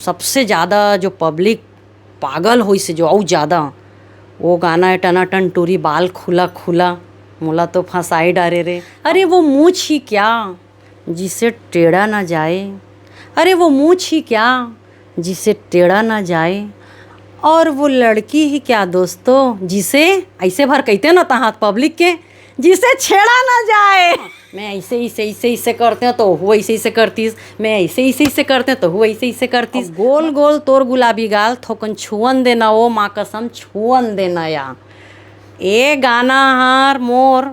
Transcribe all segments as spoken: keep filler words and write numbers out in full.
सबसे ज्यादा जो पब्लिक पागल होइस हे, जो अउ ज्यादा, वो गाना हे टनाटन टूरी बाल खुला खुला, मोला तो फंसाई डारे रे। अरे वो मूछ ही क्या जिसे टेढ़ा ना जाए, अरे वो मूछ ही क्या जिसे टेढ़ा ना जाए, और वो लड़की ही क्या दोस्तों, जिसे, ऐसे भर कहते ना तहां पब्लिक के, जिसे छेड़ा ना जाए। मैं ऐसे, ऐसे, ऐसे, ऐसे करते हैं तो वो ऐसे, ऐसे करतीस, मैं ऐसे, ऐसे, ऐसे करते हैं तो वो ऐसे, ऐसे करतीस। अब गोल गोल तोर गुलाबी गाल, थोकन छुअन देना, ओ माँ कसम छुअन देना या। ए गाना हर मोर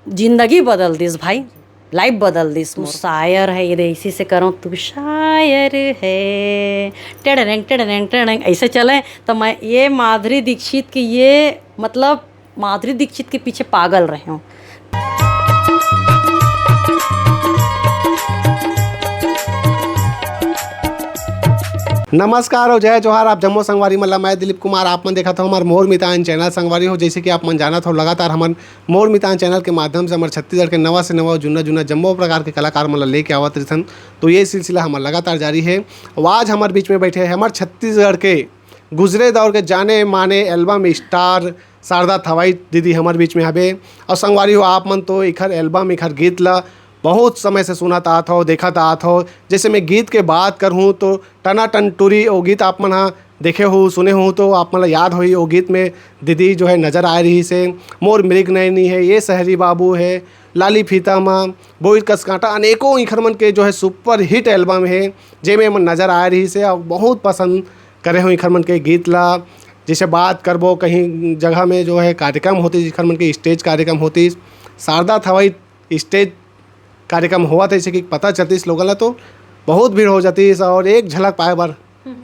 जिंदगी बदल दिस भाई, लाइफ बदल दिस मोर। शायर है ये, इसी से करो तू शायर है, टेड़रेंग टेड़रेंग टेड़रेंग ऐसे चले। तो मैं ये माधुरी दीक्षित की ये, मतलब, माधुरी दीक्षित के पीछे पागल रहे हूँ। नमस्कार और जय जोहार, आप जम्मो संगवारी मन ला। मैं दिलीप कुमार, आप मन देखत हो हमार मोर मितान चैनल। संगवारी हो, जैसे कि आप मन जानत हो, लगातार हमन मोर मितान चैनल के माध्यम से हमर छत्तीसगढ़ के नवा से नवा, जुन्ना जुन्ना जम्मो प्रकार के कलाकार मन ला लेके आवत रहिथन। तो ये सिलसिला हमर लगातार जारी है। और आज हमर बीच में बैठे हैं हमर छत्तीसगढ़ के गुजरे दौर के जाने माने एल्बम स्टार शारदा थवाई दीदी हमर बीच में हबे। और संगवारी हो, आप मन तो इखर एल्बम, इखर गीत ला बहुत समय से सुनत आत हो, देखत आत हो। जैसे मैं गीत के बात करहूँ तो टनाटन टूरी वो गीत आप मन हा देखे हो, सुने हो तो आप मन ला याद होही, वो गीत में दीदी जो है नजर आए रहिस हे। मोर मृग नयनी है, ये शहरी बाबू है, लाली फीता मा, बोइर कस कांटा, अनेकों इखर मन के जो है सुपर हिट एल्बम है, जेमे मन नजर आए रहिस हे और बहुत पसंद करे हो इखर मन के गीत ला। जैसे बात करबो, कहीं जगह में जो है कार्यक्रम होतिस, इखर मन के स्टेज कार्यक्रम होतिस, शारदा थवाई स्टेज कार्यक्रम होवत हे, जैसे कि पता चलतिस लोगन ला तो बहुत भीड़ हो जातिस और एक झलक पाए बर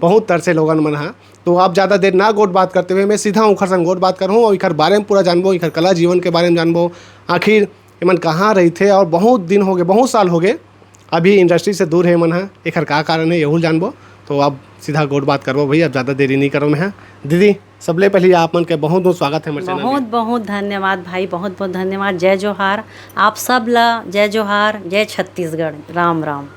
बहुत तरसे लोगन मन हा। तो आप ज़्यादा देर ना गोठ बात करते हुए मैं सीधा उखर संग गोठ बात करहूँ और इखर बारे में पूरा जानबो, इखर कला जीवन के बारे में जानबो, आखिर एमन कहाँ रहिथे और बहुत दिन हो गए, बहुत साल हो गए अभी इंडस्ट्री से दूर है मन हा, एखर का कारण है, यहू ल जानबो। तो अब सीधा गोठ बात करबो भाई, अब ज़्यादा देरी नहीं करो मैं हा। दीदी, सबले पहले आप मन के बहुत बहुत स्वागत है हमर चैनल बहुत में। बहुत धन्यवाद भाई, बहुत बहुत धन्यवाद। जय जोहार, आप सब ला जय जोहार, जय छत्तीसगढ़, राम राम।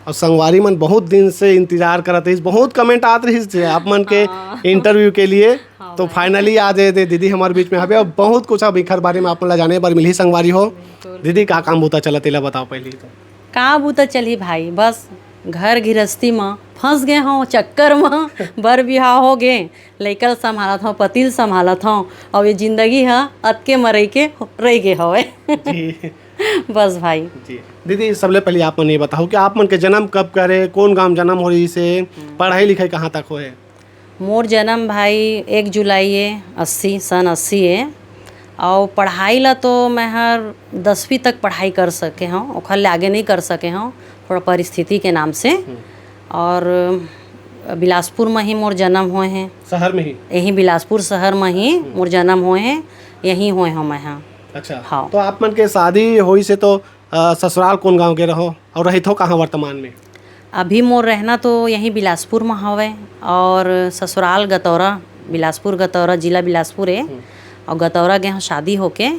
और संगवारी मन बहुत दिन से इंतजार करत रहिस, बहुत कमेंट आत रहिस हे आप मन के हाँ। इंटरव्यू के लिए। हाँ तो भाई। फाइनली आज ये दे दीदी हमारे बीच में हबे, अब बहुत कुछ अब इखर बारे में आप मन ला जाने बर मिलही संगवारी हो। बिल्कुल। दीदी, का काम बूता चलत, एला बताओ पहले तो। का बूता चलही भाई, बस घर गृहस्थी म फंस गए हों, चक्कर म बर बिहाव हो गए, लइका ल संभालत हों, पति ल संभालत हों, अउ ये जिंदगी ह अतके म रहि के रहि गे हवय। जी। बस भाई। जी। दीदी, सबले पहले आप मन ये बताओ कि आप मन के जन्म कब करे, कौन गांव जन्म हो रहिस हे, पढ़ाई लिखाई कहाँ तक होए? मोर जन्म भाई एक जुलाई ए, अस्सी, सन अस्सी ए। अउ पढ़ाई ला तो मैं हर दसवीं तक पढ़ाई कर सके हों, ओखर ले आगे नहीं कर सके हों, थोड़ा परिस्थिति के नाम से। हम्म। और बिलासपुर में ही मोर जन्म होए हे। शहर में ही? यही बिलासपुर शहर में ही हम्म। मोर जन्म होए हे, यहीं होए हों मैं हा। अच्छा। हाँ। तो आप मन के शादी होइस हे तो, अ, ससुराल कौन गांव के रहो और रहिथो कहाँ वर्तमान में? अभी मोर रहना तो यहीं बिलासपुर में हवय और ससुराल गतौरा, बिलासपुर गतौरा, जिला बिलासपुर ए। हम्म। और गतौरा गे हों शादी होके,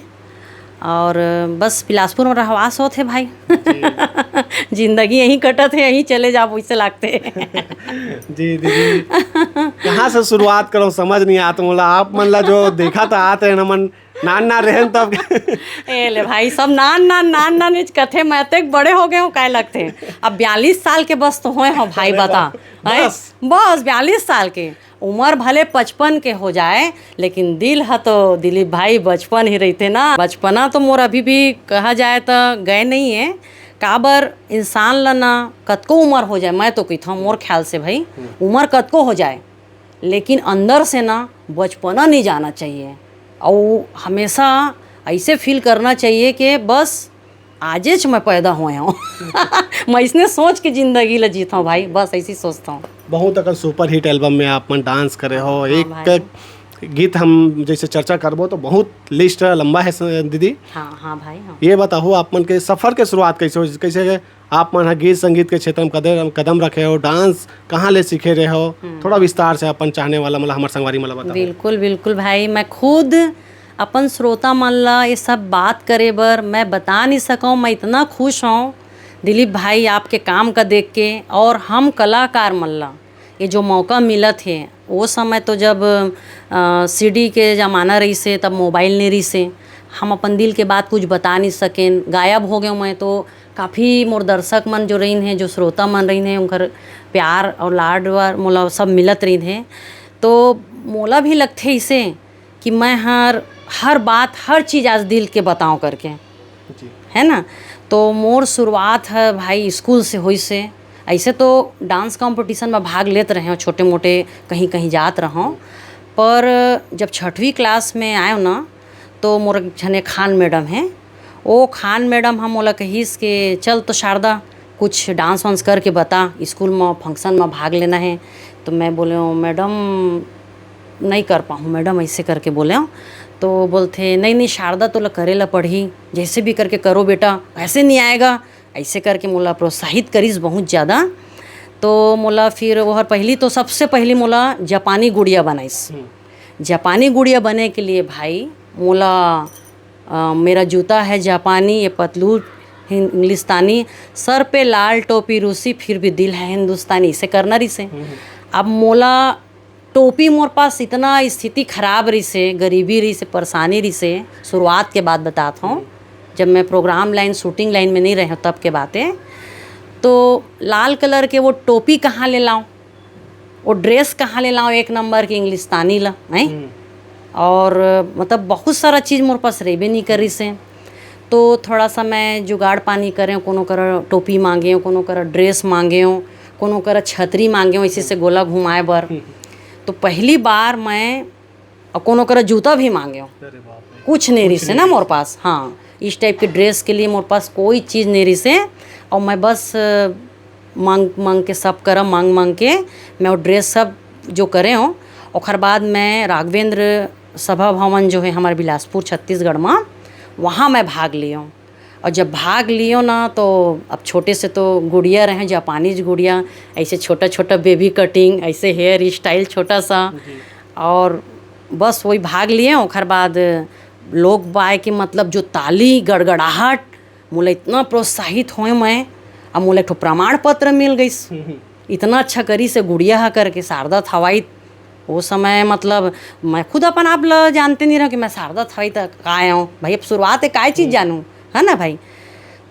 और बस बिलासपुर में रहवास होत हे भाई। जी। जिंदगी यहीं कटत हे, यहीं चले जाब, वैसे लागथे। जी दीदी, कहाँ से शुरुआत करो, समझ नहीं आत मोला। आप मन ला जो देखत आत हे ना मन, नान नान रहेन तब। ए ले भाई, सब नान नान, नान नान इच कथे, मैं अतेक बड़े हो गए हों, काय लगथे? अब बयालीस साल के बस तो होए हों भाई, अरे बता। बाप, हैं? बस। बस बयालीस साल के, उम्र भले पचपन के हो जाए, लेकिन दिल ह तो दिलीप भाई बचपन ही रहिथे ना। बचपना तो मोर अभी भी कहा जाए तो गए नहीं है। काबर इंसान ला ना कतको उम्र हो जाए, मैं तो कहिथों मोर ख्याल से भाई, हम्म। उम्र कतको हो जाए, लेकिन अंदर से ना बचपना नहीं जाना चाहिए। और हमेशा ऐसे फील करना चाहिए कि बस आजेच मैं पैदा होए हों। मैं इसने सोच के जिंदगी ला जीता हूँ भाई, बस ऐसी सोचता हूँ। बहुत अकन सुपर हिट एल्बम में आप मन डांस करे हो। हाँ एक भाई। गीत हम जैसे चर्चा करबो तो बहुत लिस्ट लंबा है स-, दीदी। हाँ, हाँ भाई, हाँ। ये बताओ, आप मन के सफर के शुरुआत कैसे हो, कैसे आप मन ह गीत संगीत के क्षेत्र में कदम, कदम रखे हो, डांस कहाँ ले सीखे रहे हो? हम्म। थोड़ा विस्तार से अपन चाहने वाला, मतलब, हमर संगवारी मन ला बताओ। बिल्कुल, बिल्कुल भाई, मैं खुद अपन श्रोता मन ला ये सब बात करे बर मैं बता नहीं सकूँ। मैं इतना खुश हूँ दिलीप भाई आपके काम का देख के, और हम कलाकार मन ला ये जो मौका मिलत हे, वो समय तो जब सीडी के जमाना रहिसे, तब मोबाइल नहीं रहिसे। हम अपन दिल के बात कुछ बता नहीं सकेन, गायब हो गए मैं तो। काफ़ी मोर दर्शक मन जो रहिन हे, जो श्रोता मन रहिन हे, उनकर प्यार और लाड वार मोला सब मिलत रहिन हे। तो मोला भी लगथे इसे कि मैं हर हर बात, हर चीज़ आज दिल के बताऊं करके, जी। है ना। तो मोर शुरुआत है भाई स्कूल से होइसे। ऐसे तो डांस कंपटीशन में भाग लेत रहे हो, छोटे मोटे कहीं कहीं जात रहो, पर जब छठवीं क्लास में आयो ना, तो मोर एक झने खान मैडम है, वो खान मैडम हम मोला कहिस कि चल तो शारदा, कुछ डांस वांस करके बता, स्कूल में फंक्शन में भाग लेना है। तो मैं बोले, मैडम, नहीं कर पाऊँ मैडम, ऐसे करके बोले। तो बोलते, नहीं नहीं शारदा, तो ला करे ला पढ़ी, जैसे भी करके करो बेटा, ऐसे नहीं आएगा। ऐसे करके मोला प्रोत्साहित करिस बहुत ज़्यादा। तो मोला फिर वो हर पहली तो, सबसे पहली मोला जापानी गुड़िया बनाइस। जापानी गुड़िया बने के लिए भाई मोला, अ, मेरा जूता है जापानी, ये पतलून हिंदुस्तानी, सर पे लाल टोपी रूसी, फिर भी दिल है हिंदुस्तानी, इसे करना रहिसे। अब मोला टोपी, मोर पास इतना स्थिति खराब रहिसे, गरीबी रहिसे, परेशानी रहिसे। शुरुआत के बात बतात हूँ, जब मैं प्रोग्राम लाइन, शूटिंग लाइन में नहीं रहे तब के बात है। तो लाल कलर के वो टोपी कहाँ ले लाऊं, वो ड्रेस कहाँ ले लाऊं एक नंबर की इंग्लिस्तानी ला, नहीं? और मतलब बहुत सारा चीज़ मोर पास रेबे नहीं करिसे। तो थोड़ा सा मैं जुगाड़ पानी करे, कोनो करा टोपी मांगे, कोनो करा ड्रेस मांगे, कोनो करा छतरी मांगे, इसी से गोला घुमाए बर। तो पहली बार मैं, और कोनो करा जूता भी मांगे, अरे बाप रे। कुछ नहीं रहिसे ना मोर पास। हाँ, इस टाइप के ड्रेस के लिए मोर पास कोई चीज़ नहीं रहिसे। और मैं बस, अ, मांग मांग के, सब करा मांग मांग के मैं वो ड्रेस सब जो करे हूँ। ओखर बाद मैं राघवेंद्र सभा भवन जो है हमारे बिलासपुर छत्तीसगढ़ में, वहाँ मैं भाग लिए हूँ। और जब भाग लियो ना, तो अब छोटे से तो गुड़िया रहे, जापानीज गुड़िया, ऐसे छोटा छोटा बेबी कटिंग, ऐसे हेयर स्टाइल छोटा सा। और बस वही भाग लिए। ओखर बाद लोग बाय के, मतलब, जो ताली गड़गड़ाहट, मोला इतना प्रोत्साहित होए मैं, अब मोला एक ठो प्रमाण पत्र मिल गइस। इतना अच्छा करिसे गुड़िया हा करके, शारदा थवाइत। वो समय, मतलब, मैं खुद अपन आप ल जानते नहीं रहो कि मैं शारदा थवाइत का आया हूँ भाई। अब शुरुआत है, काय चीज़ जानूँ, है ना भाई?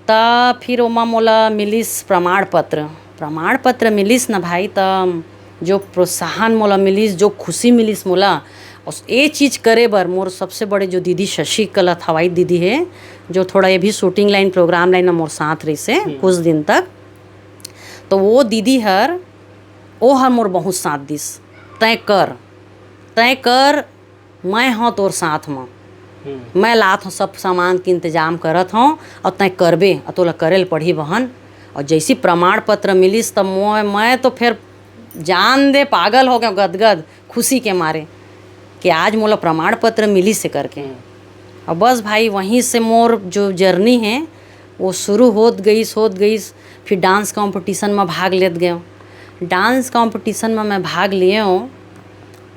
त फिर ओमा मोला मिलिस प्रमाण पत्र। प्रमाण पत्र मिलिस ना भाई, त जो प्रोत्साहन मोला मिलिस, जो खुशी मिलिस मोला, और ये चीज़ करे बर मोर सबसे बड़े जो दीदी शशिकला थवाइत दीदी है, जो थोड़ा ये भी शूटिंग लाइन, प्रोग्राम लाइन में मोर साथ रहिसे कुछ दिन तक, तो वो दीदी हर, वो हर मोर बहुत साथ दिस। तय कर, तय कर, मैं हूँ तोर साथ में। मैं लात हूँ, सब सामान के इंतजाम करत हूँ, और तय करबे, और तोला करे ल पढ़ी बहन। और जैसी प्रमाण पत्र मिलिस, तब मोय, मैं तो फिर जान दे पागल हो गया, गदगद खुशी के मारे कि आज मोला प्रमाण पत्र मिलिस है करके। और बस भाई, वहीं से मोर जो जर्नी है, वो शुरू होत गईस, होत गईस। फिर डांस कंपटीशन में भाग लेत गए। डांस कंपटीशन में मैं भाग लिए हूँ,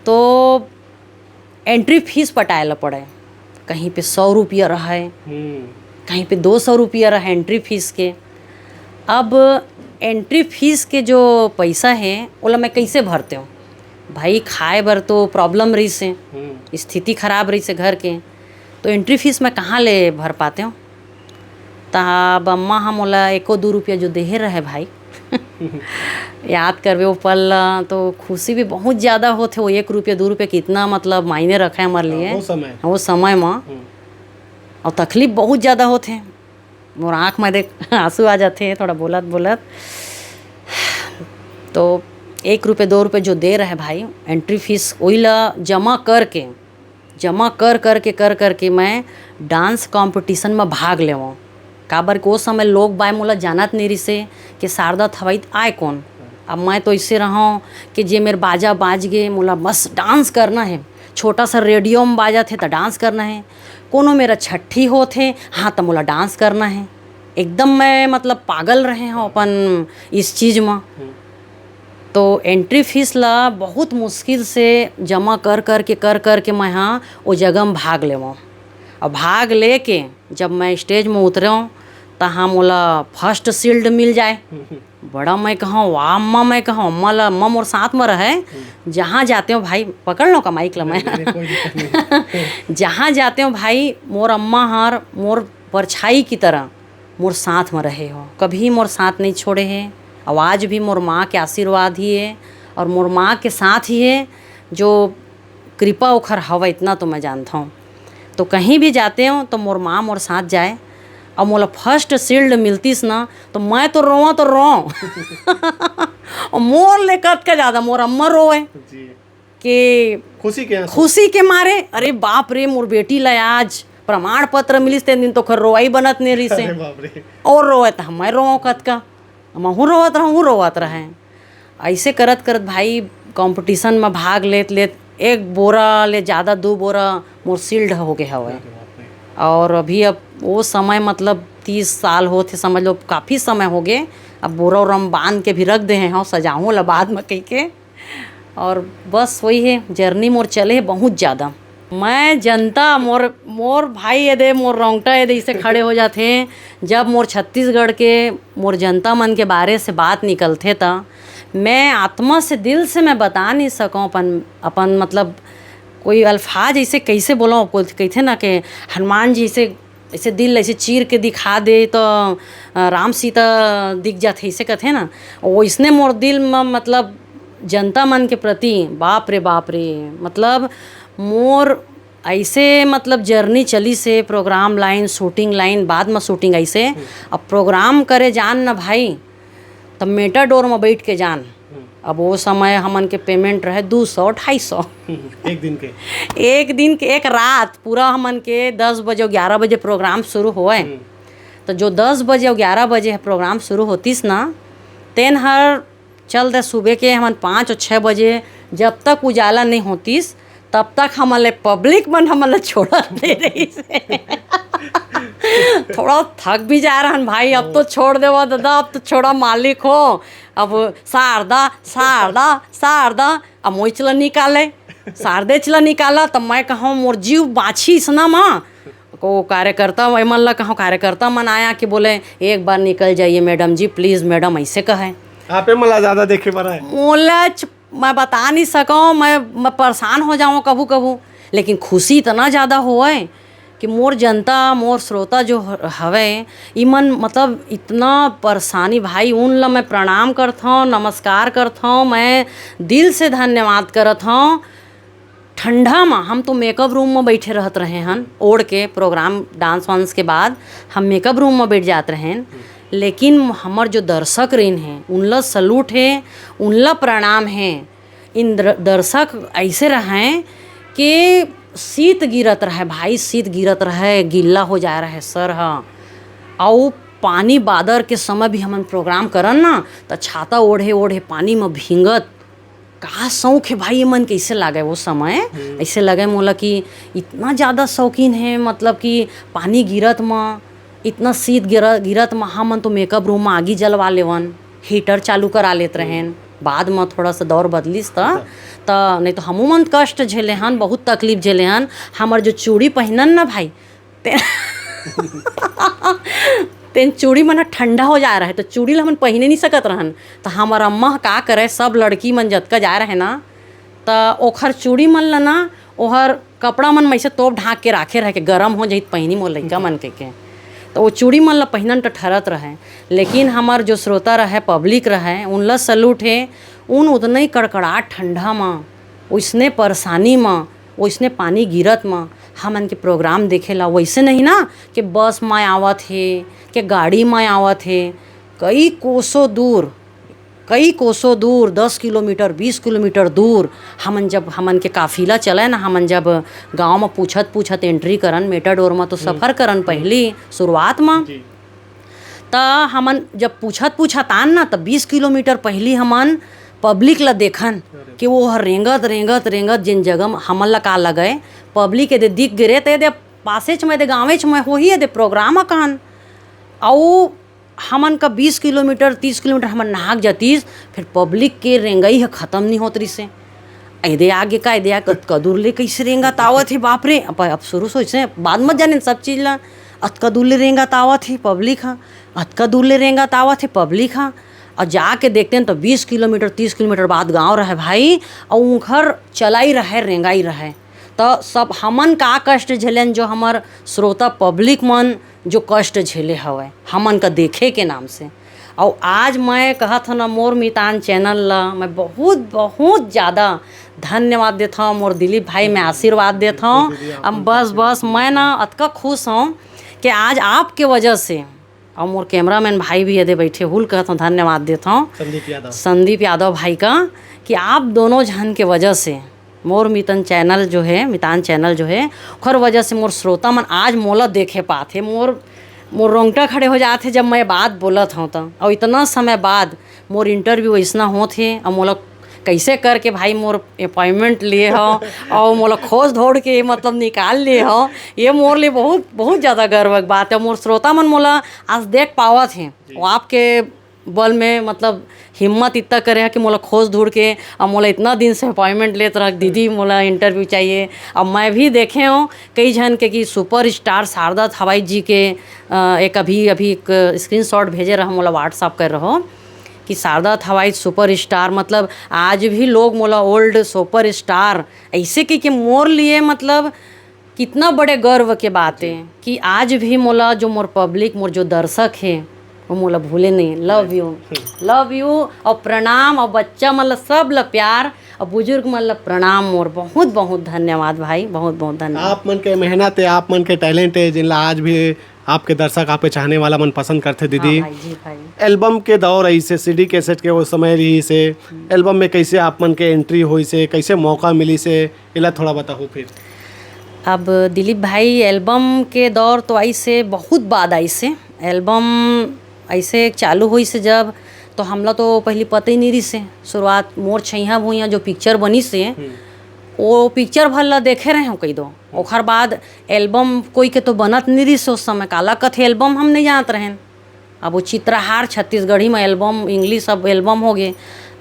तो एंट्री फीस पटाए ला पड़े। कहीं पे सौ रुपया रहे, कहीं पे दो सौ रुपया रहे एंट्री फीस के। अब एंट्री फीस के जो पैसा है, ओला मैं कैसे भरते हूँ भाई? खाए बर तो प्रॉब्लम रहिसे, स्थिति खराब रहिसे घर के, तो एंट्री फीस मैं कहाँ ले भर पाते हूँ? तब अम्मा ह मोला एको दू रुपया जो देहे रहे भाई, याद करबे वो पल ला, तो खुशी भी बहुत ज़्यादा होथे। वो एक रुपया, दू रुपया कितना, मतलब, मायने रखे हमारे लिए वो समय। वो समय में। और तकलीफ बहुत ज़्यादा होथे। मोर आँख में देख आंसू आ जाथे थोड़ा बोलत बोलत। तो एक रुपये, दो रुपये जो दे रहे भाई एंट्री फीस, ओइला जमा करके, जमा कर करके, कर करके मैं डांस कंपटीशन में भाग लेवं। काबर के ओ समय लोग बाय मोला जानत नहीं रिसे कि शारदा थवाइत आय कौन। अब मैं तो इसे रहूँ कि जे मेर बाजा बाज गे, मोला बस डांस करना है। छोटा सा रेडियो में बाजत है तो डांस करना है, कोनो मेरा छट्ठी होत है, हाँ, तो मोला डांस करना है। एकदम मैं, मतलब, पागल रहे हूँ अपन इस चीज़ में। तो एंट्री फीस ला बहुत मुश्किल से जमा कर कर के, कर कर के मैं हाँ वो जगह में भाग लेवं। और भाग लेके जब मैं स्टेज में उतरऊँ, तहाँ मोला फर्स्ट शील्ड मिल जाए। बड़ा मैं कहूँ, वाह अम्मा, मैं कहूँ, अम्मा ला, अम्मा मोर साथ में रहे। जहाँ जाते हो भाई, पकड़ लो का माइक ला मैं। नहीं, नहीं, कोई दिक्कत नहीं। जहाँ जाते हो भाई, मोर अम्मा हर मोर परछाई की तरह मोर साथ में रहे हो, कभी मोर साथ नहीं छोड़े है। और आज भी मोर माँ के आशीर्वाद ही है और मोर माँ के साथ ही है, जो कृपा ओखर हवय, इतना तो मैं जानता हूँ। तो कहीं भी जाते हो तो मोर माँ मोर साथ जाए, और मोला फर्स्ट शील्ड मिलतीस ना, तो मैं तो रोवा तो रोवा। और मोर ले कतका ज्यादा मोर अम्मा रोए जी। कि खुशी के आंसू। खुशी के मारे, "अरे बाप रे, मोर बेटी ला आज प्रमाण पत्र मिलिस, तेन दिन तो ओखर रोवाई बनत नहीं रहिस हे।" अरे बाप रे। और रोए तो मैं रोवा कतका, महूँ रोवत रहूँ, वो रोवत रहे। ऐसे करत करत भाई, कंपटीशन में भाग लेत लेत एक बोरा ले ज़्यादा, दो बोरा मोर शील्ड हो गए हवे। अरे बाप रे। और अभी अब वो समय, मतलब, तीस साल होत हे, समझ लो, काफ़ी समय हो गए। अब बोरा ओरा में बांध के भी रख दे हैं, हाँ, सजाहूँ ला बाद में कह के। और बस वही है, जर्नी मोर चले है बहुत ज़्यादा। मैं जनता, मोर, मोर भाई, ये दे, मोर रोंगटा ये दे, इसे खड़े हो जाते हैं। जब मोर छत्तीसगढ़ के, मोर जनता मन के बारे से बात निकलथे, त मैं आत्मा से, दिल से मैं बता नहीं सकूँ अपन, अपन, मतलब, कोई अल्फाज ऐसे कैसे बोलूँ, कोई कहते ना कि हनुमान जी ऐसे, ऐसे दिल ऐसे चीर के दिखा दे तो, अ, राम सीता दिख जाते, ऐसे कहते ना। वैसने मोर दिल में, मतलब, जनता मन के प्रति, बाप रे, बाप रे, मतलब, मोर ऐसे, मतलब, जर्नी चलिस हे, प्रोग्राम लाइन, शूटिंग लाइन, बाद में शूटिंग ऐसे। अब प्रोग्राम करे जान ना भाई, तब मेटाडोर में बैठ के जान। अब वो समय हमन के पेमेंट रहे दो सौ, ढाई सौ। एक दिन के? एक दिन के, एक रात पूरा। हमन के दस बजे, ग्यारह बजे प्रोग्राम शुरू होए। तो जो दस बजे और ग्यारह बजे प्रोग्राम शुरू होतिस ना, तेन हर चल दे, सुबह के हमन पाँच और छः बजे, जब तक उजाला नहीं होतिस, तब तक हमन ले पब्लिक मन हमन ले छोड़त नहीं रहिस हे। थोड़ा थक भी जा रहन भाई, अब तो छोड़ देवा दादा, अब तो छोड़ा मालिक हो, अब शारदा, शारदा, शारदा, अब मोइच ल निकाले, शारदेच ल निकाला, त मैं कहूँ मोर जीव बाँची इसना माँ। को कार्यकर्ता, एमन ला कहूँ कार्यकर्ता मन आया कि बोले, "एक बार निकल जाइए मैडम जी, प्लीज मैडम," ऐसे कहे। आपे मन ला ज्यादा देखे बर आए। मोला च-, मैं बता नहीं सकूँ, मैं, मैं परेशान हो जाऊँ कभू कभू, लेकिन खुशी इतना ज्यादा होए कि मोर जनता, मोर श्रोता जो ह-, हवे, इमन, मतलब, इतना परेशानी भाई, उन ला मैं प्रणाम करथौं, नमस्कार करथौं, मैं दिल से धन्यवाद करत हौं। ठंडा म हम तो मेकअप रूम म बैठे रहत रहे हन, ओढ़ के प्रोग्राम, डांस वांस के बाद हम मेकअप रूम म बैठ जात रहेन। लेकिन हमर जो दर्शक रहिन हे, उनला सलूट हे, उनला प्रणाम हे। इन दर-, दर्शक ऐसे रहें कि शीत गिरत रहे भाई, शीत गिरत रहे, गिल्ला हो जा रहे सर ह। अउ पानी बादर के समय भी हमन प्रोग्राम करन ना, त छाता ओढ़े ओढ़े पानी म भींगत, का शौक हे भाई, ये मन कैसे लागे वो समय। ऐसे लगे मोला कि इतना ज़्यादा शौकीन हे, मतलब कि पानी गिरत म, इतना शीत गिर-, गिरत म, हमन तो मेकअप रूम म आगी जलवा लेवन, हीटर चालू करा लेत रहेन। बाद म थोड़ा सा दौर बदलिस त, त नहीं तो हमू मन कष्ट झेले हन, बहुत तकलीफ झेले हन। हमर जो चूड़ी पहिनन ना भाई, ते-, तेन चूड़ी मन ह ठंडा हो जा रहे, तो चूड़ी ल हमन पहिने नहीं सकत रहन। तो हमर अम्मा ह का करे, सब लड़की मन जतका जा रहे ना, त ओखर चूड़ी मन ल ना, ओहर कपड़ा मन में से तोप ढांक के राखे रहे, के गरम हो जाही त पहिनी मोर लइका मन कहिके। तो वो चूड़ी मन ल पहिनन त ठरत रहे, लेकिन हमर जो श्रोता रहे, पब्लिक रहे, उन ल सलूट हे। उन उतने ही कड़कड़ाट ठंडा म, ओइसने परेशानी म, ओइसने पानी गिरत म हमन के प्रोग्राम देखे ला। वैसे नहीं ना कि बस म आवत हे, कि गाड़ी म आवत हे, कई कोसों दूर, कई कोसों दूर, दस किलोमीटर, बीस किलोमीटर दूर, हमन जब, हमन के काफिला चले ना, हमन जब गांव म पूछत पूछत एंट्री करन, मेटाडोर म तो सफर करन पहली शुरुआत म, जी। त हमन जब पूछत पूछत आन ना, त बीस किलोमीटर पहिली हमन पब्लिक ल देखन कि वो हर रेंगत, रेंगत, रेंगत, जेन जगह म हमन ल का लगे, पब्लिक एदे दिख गे रे, त एदे पासेच म, एदे गाँवेच म होही, एदे प्रोग्राम अकन। अउ हमन का बीस किलोमीटर, तीस किलोमीटर हमन नहाक जातीस, फिर पब्लिक के रेंगई ह खतम नहीं होत रिसे। एदे आगे का, एदे आगे कतका दूर ले कइसे रेंगत आवत हे, बाप रे। अब, अब शुरू से वइसे, बाद म जाने सब चीज ला। अतका दूर ले रेंगत आवत हे पब्लिक ह, अतका दूर ले रेंगत आवत हे पब्लिक ह। और जाके देखते हैं तो बीस किलोमीटर, तीस किलोमीटर बाद गांव रहे भाई, और उनकर चलाई रहे, रेंगाई रहे। तो सब हमन का कष्ट झेलेन, जो हमर श्रोता पब्लिक मन जो कष्ट झेले हवय हमन का देखे के नाम से। और आज मैं कहत हूँ ना, मोर मितान चैनल ला मैं बहुत, बहुत ज़्यादा धन्यवाद देत हूँ। मोर दिलीप भाई, मैं आशीर्वाद देत हूँ। अब बस, बस मैं ना अतका खुश हूँ कि आज आपके वजह से, और मोर कैमरामैन भाई भी यदि बैठे हुल कहत हूँ, धन्यवाद देत हूँ संदीप यादव। संदीप यादव भाई का, कि आप दोनों झन के वजह से मोर मितान चैनल जो है, मितान चैनल जो है, ओखर वजह से मोर श्रोता मन आज मोला देखे पात हे। मोर, मोर रोंगटा खड़े हो जात हे जब मैं बात बोलत हूँ तो। और इतना समय बाद मोर इंटरव्यू ऐसना होत हे, और मोला कैसे करके भाई मोर अपॉइंटमेंट लिए हो और मोला खोज धोड़ के मतलब निकाल लिए हो, ये मोर लिए बहुत, बहुत ज़्यादा गर्व के बात है। मोर श्रोता मन मोला आज देख पावत हे, वो आपके बल में मतलब हिम्मत इतना करे है कि मोला खोज धोड़ के, अब मोला इतना दिन से अपॉइंटमेंट लेत रह दीदी, मोला इंटरव्यू चाहिए। अब मैं भी देखे हूँ कई झन के कि सुपर स्टार शारदा थवाई जी के, अ, एक अभी, अभी एक स्क्रीनशॉट भेजे रहा, मोला व्हाट्सअप कर रहो कि शारदा थवाई सुपर स्टार, मतलब आज भी लोग मोला ओल्ड सुपर स्टार ऐसे कह के मोर लिए, मतलब कितना बड़े गर्व के बात है कि आज भी मोला जो मोर पब्लिक, मोर जो दर्शक है, वो मोला भूले नहीं। लव यू, लव यू। और प्रणाम, और बच्चा मन ला सब ला प्यार, और बुजुर्ग मन ला प्रणाम। मोर बहुत बहुत धन्यवाद भाई, बहुत बहुत धन्यवाद। आप मन के मेहनत है, आप मन के टैलेंट है, जिनला आज भी आपके दर्शक, आपके चाहने वाला मन पसंद करथे दीदी। हाँ भाई, जी भाई। एल्बम के दौर ऐसे, सीडी कैसेट के वो समय रही से, एल्बम में कैसे आप मन के एंट्री हुई से, कैसे मौका मिली से, एला थोड़ा बताओ फिर। अब दिलीप भाई, एल्बम के दौर तो आई से बहुत बाद आई से, एल्बम ऐसे चालू हुई से जब, तो हमला तो पहली पता ही नहीं रही से। शुरुआत मोर छैया भुइया जो पिक्चर बनी से, वो पिक्चर भर ला देखे रहे हो कई दो। ओखर बाद एल्बम कोई के तो बनत नहीं रही से उस समय, काला कथे एल्बम हम नहीं जानत रहेन। अब वो चित्रहार छत्तीसगढ़ी में एल्बम, इंग्लिश अब एल्बम हो गए,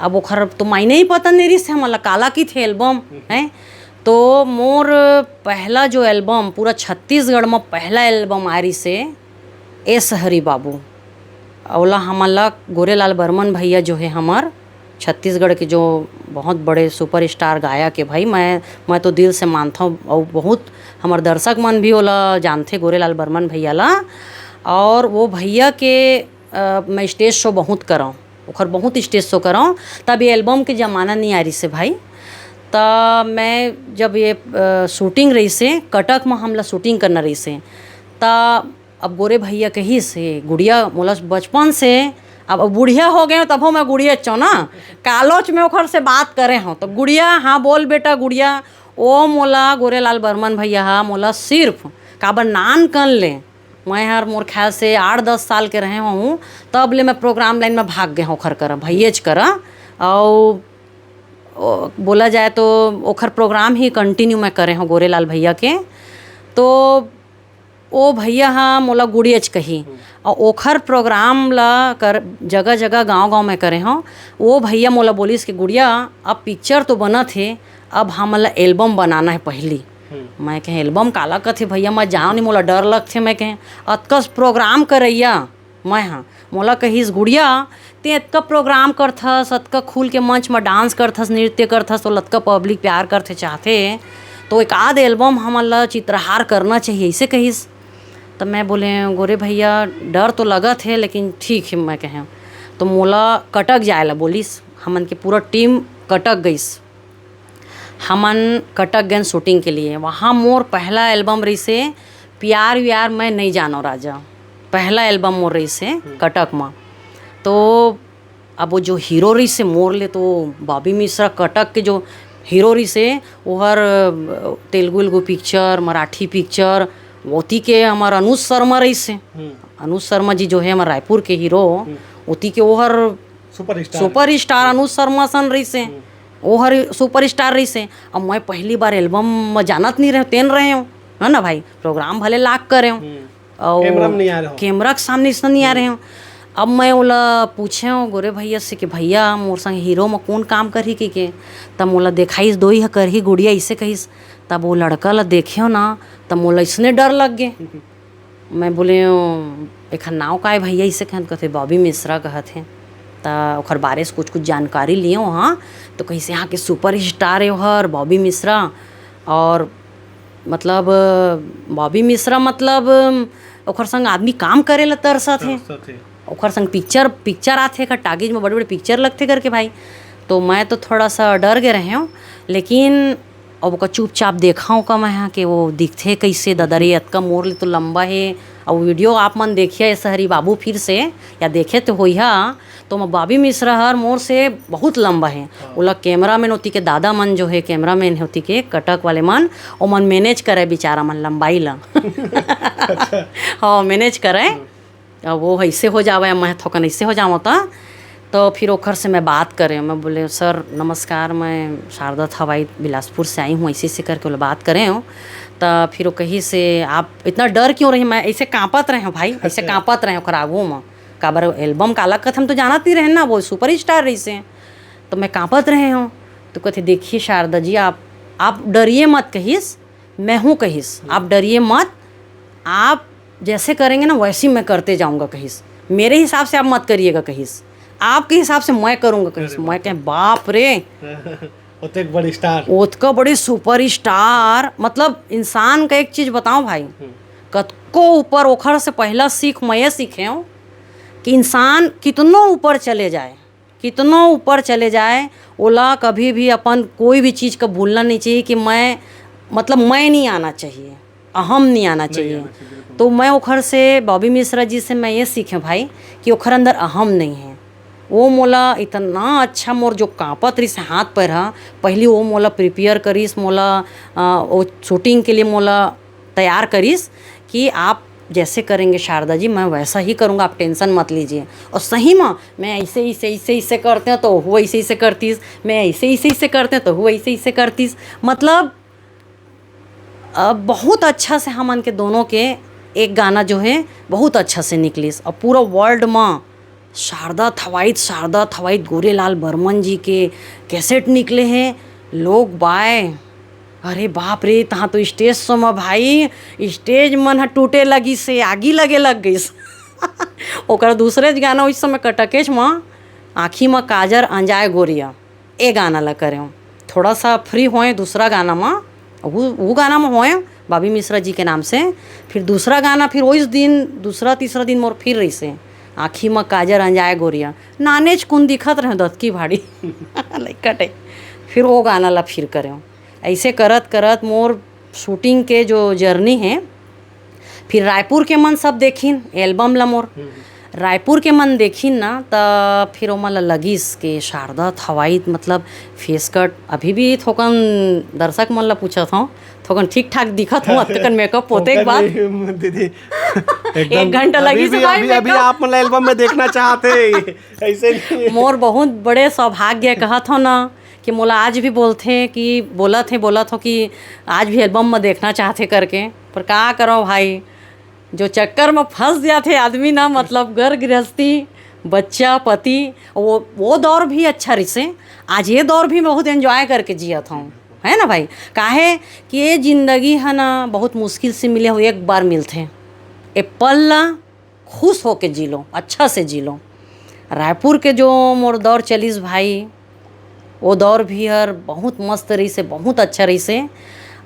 अब ओखर तो मायने ही पता नहीं रही से हमला काला की थे एल्बम है। तो मोर पहला जो एल्बम पूरा छत्तीसगढ़ में पहला एल्बम आ रही से एस हरि बाबू, ओला हमन ला गोरेलाल बर्मन भैया जो है हमर छत्तीसगढ़ के जो बहुत बड़े सुपरस्टार गायक है भाई, मैं, मैं तो दिल से मानथव और बहुत हमर दर्शक मन भी ओला जानथे गोरेलाल बर्मन भैया ला। और वो भैया के, अ, मैं स्टेज शो बहुत करव, ओखर बहुत स्टेज शो करव। तब ये एल्बम के ज़माना नहीं आ रही से भाई, त मैं जब ये, अ, शूटिंग रही से कटक में, हमला शूटिंग करना रही से, त अब गोरे भैया कहिस, "हे गुड़िया, मोला बचपन से, अब, अब बुढ़िया हो गए, तभो मैं गुड़िया चो ना, कालोच में ओखर से बात करे हो, तो गुड़िया, हाँ बोल बेटा गुड़िया।" ओ मोला गोरेलाल बर्मन भैया हा मोला सिर्फ काबर नान कन ले, मैं हर मोर ख्याल से आठ दस साल के रहे हूँ, तब ले मैं प्रोग्राम लाइन में भाग गए हूँ ओखर करा, भैयेच करा। और ओ, बोला जाए तो ओखर प्रोग्राम ही कंटिन्यू मैं करे हूँ गोरेलाल भैया के। तो ओ भैया हा मोला गुड़ियच कही, और ओखर प्रोग्राम ला कर जगह जगह गांव गांव में करे हूँ। वो भैया मोला बोलिस कि गुड़िया, अब पिक्चर तो बनत हे, अब हमन ला एल्बम बनाना है पहली। मैं कहे, "एल्बम काला कथे भैया, मैं जाओ नहीं, मोला डर लगथे।" मैं कहे, "अतकस प्रोग्राम करैया मैं हाँ।" मोला कहिस, "गुड़िया, ते अतका प्रोग्राम करथस, अतका खुल के मंच म डांस करथस, नृत्य करथस, तो लतका पब्लिक प्यार करथे, चाहथे, तो एक आध एल्बम हमन ला चित्रहार करना चाहिए," ऐसे कहिस। तो मैं बोले, "गोरे भैया, डर तो लगत हे, लेकिन ठीक है," मैं कहे। तो मोला कटक जाए ला बोलिस, हमन के पूरा टीम कटक गइस। हमन कटक गएन शूटिंग के लिए। वहाँ मोर पहला एल्बम रहिसे प्यार व्यार मैं नहीं जानो राजा, पहला एल्बम मोर रहिसे कटक म। तो अब वो जो हीरो रहिसे मोर ले, तो बॉबी मिश्रा कटक के जो हीरो रहिसे, ओहर, अ, तेलुगु उलगु पिक्चर, मराठी पिक्चर, ओती के हमर अनुज शर्मा रहिसे। अनुज शर्मा जी जो है हमर रायपुर के हीरो, ओती के ओहर सुपरस्टार। सुपरस्टार अनुज शर्मा सन रहिसे, ओहर सुपरस्टार रहिसे। अब मैं पहली बार एल्बम म जानत नहीं रहे, तेन रहे हो, है ना भाई, प्रोग्राम भले लाग करे हो, और कैमरा में नहीं आ रहे हो। कैमरा के सामने इसने नहीं आ रहे हो। अब मैं ओला पूछे हूँ गोरे भैया से कि "भैया, मोर संग हीरो म कौन काम करही?" कि के, तब मोला देखाइस, "दोई ह करही गुड़िया," इसे कहिस। तब वो लड़का ला देखे हो ना, तब मोला इसने डर लग गए। मैं बोले, "एखर नाव का हे भैया?" इसे कहन, कहथे, "बॉबी मिश्रा" कहत हे। त ओखर बारे से कुछ कुछ जानकारी लिए, हाँ, तो कहिसे, "यहाँ के सुपर स्टार हे ओहर, बॉबी मिश्रा।" और मतलब बॉबी मिश्रा मतलब ओखर संग आदमी काम करे ला तरसत हे। तरसत हे। ओखर संग पिक्चर, पिक्चर आथे, एखर टाकीज में बड़े बड़े पिक्चर लगथे करके भाई। तो मैं तो थोड़ा सा डर गे रहे हूँ, लेकिन अब ओकर चुपचाप देखा हूँ का मैं, हाँ, कि वो दिखथे कैसे, ददा रे, अतका मोर ले तो लंबा हे। और वीडियो आप मन देखिए, ये शहरी बाबू फिर से, या देखे तो होइहा, तो मैं बॉबी मिश्रा हर मोर से बहुत लंबा हे। हाँ। ओला कैमरामैन होती के दादा मन जो हे, कैमरामैन होती के कटक वाले मन, ओमन मैनेज करे बेचारा मन लंबाई ला। अच्छा। हाँ, मैनेज करे। हम्म। अब वो ऐसे हो जावे, मैं थोकन ऐसे हो जावं त, तो फिर ओखर से मैं बात करे, मैं बोले, "सर नमस्कार, मैं शारदा थवाई बिलासपुर से आई हूँ", ऐसे ऐसे करके बोले बात करे हूँ। तो फिर वो कहिसे, "आप इतना डर क्यों रही?" मैं ऐसे कांपत रहे हूँ भाई, ऐसे अच्छा। कांपत रहे हूँ ओकर आगू में। काबर एल्बम काला कथे हम तो जानत नहीं रहे ना, वो सुपर स्टार रहिसे। तो मैं कांपत रहे हूँ। तो कहथे, "देखिए शारदा जी, आप, आप डरिए मत," कहिस, "मैं हूँ," कहिस, "आप डरिए मत, आप जैसे करेंगे ना वैसे ही मैं करते जाऊँगा," कहिस, "मेरे हिसाब से आप मत करिएगा," कहिस, "आपके हिसाब से मैं करूँगा," कहिस। अरे मैं बाप रे। कहे, "बाप रे।" ओतेक बड़ी स्टार। ओतका बड़ी सुपर स्टार, मतलब इंसान का एक चीज बताओ भाई, हम्म। कतको ऊपर, ओखर से पहला सीख मैं ये सीखे हूँ कि इंसान कितनो ऊपर चले जाए, कितनो ऊपर चले जाए, ओला कभी भी अपन कोई भी चीज का भूलना नहीं चाहिए कि मैं, मतलब मैं नहीं आना चाहिए, अहम नहीं आना नहीं चाहिए। आना चाहिए, बिल्कुल। तो मैं ओखर से, बॉबी मिश्रा जी से मैं ये सीखे भाई कि ओखर अंदर अहम नहीं है। वो मोला इतना अच्छा, मोर जो कांपत रहिस हाथ पैर हा, पहली वो मोला प्रिपेयर करिस, मोला, अ, वो शूटिंग के लिए मोला तैयार करिस कि "आप जैसे करेंगे शारदा जी, मैं वैसा ही करूँगा, आप टेंशन मत लीजिए।" और सही में मैं ऐसे, ऐसे, ऐसे, ऐसे करते हैं तो वो ऐसे, ऐसे करतीस, मैं ऐसे, ऐसे, ऐसे करते हैं तो वो ऐसे, ऐसे करतीस। मतलब, अ, बहुत अच्छा से हमन के दोनों के एक गाना जो है बहुत अच्छा से निकलिस और पूरा वर्ल्ड में शारदा थवाइत, शारदा थवाइत गोरेलाल बर्मन जी के कैसेट निकले हैं। लोग बाय, अरे बाप रे, तहाँ तो स्टेज शो में भाई, स्टेज मन ह टूटे लगिस, आगी लगे लग गइस। ओकर दूसरे गाना उस समय कटकेच में आँखी में काजर अंजाय गोरिया, ए गाना ला करेंव। थोड़ा सा फ्री होए दूसरा गाना में, वो, वो गाना में होए बॉबी मिश्रा जी के नाम से। फिर दूसरा गाना, फिर वही दिन, दूसरा तीसरा दिन मोर फिर रहिसे, आँखी में काजर अंजाय गोरिया, नानेच कुन दिखत रहे दतकी भाड़ी। लइका टाइप। फिर वो गाना ला फिर करेंव। ऐसे करत करत मोर शूटिंग के जो जर्नी है, फिर रायपुर के मन सब देखिन एल्बम ला मोर। हम्म। रायपुर के मन देखिन ना, त फिर ओमन ला लगिस के शारदा थवाइत, मतलब फेस कट। अभी भी थोकन दर्शक मन ला पूछत हूँ, थोकन ठीक ठाक दिखत हूँ, अतकन मेकअप होते के बाद। दीदी, एकदम एक घंटा लगी अभी, भाई अभी, अभी आप मन ला एल्बम में देखना चाहते हैं, ऐसे नहीं। मोर बहुत बड़े सौभाग्य कहत हो ना, कि मोला आज भी बोलथे कि बोलत हे, बोलत हो कि आज भी एल्बम में देखना चाहथे करके। पर का करो भाई, जो चक्कर में फंस जाथे आदमी ना, मतलब घर गृहस्थी, बच्चा, पति, वो, वो दौर भी अच्छा रहिसे। आज ये दौर भी बहुत एंजॉय करके जियत हूँ, है ना भाई? काहे कि ये जिंदगी है ना, बहुत मुश्किल से मिले हो, एक बार मिलथे। ए पल ला खुश होके जी लो, अच्छा से जी लो। रायपुर के जो मोर दौर चलिस भाई, वो दौर भी हर बहुत मस्त रहिसे, बहुत अच्छा रहिसे।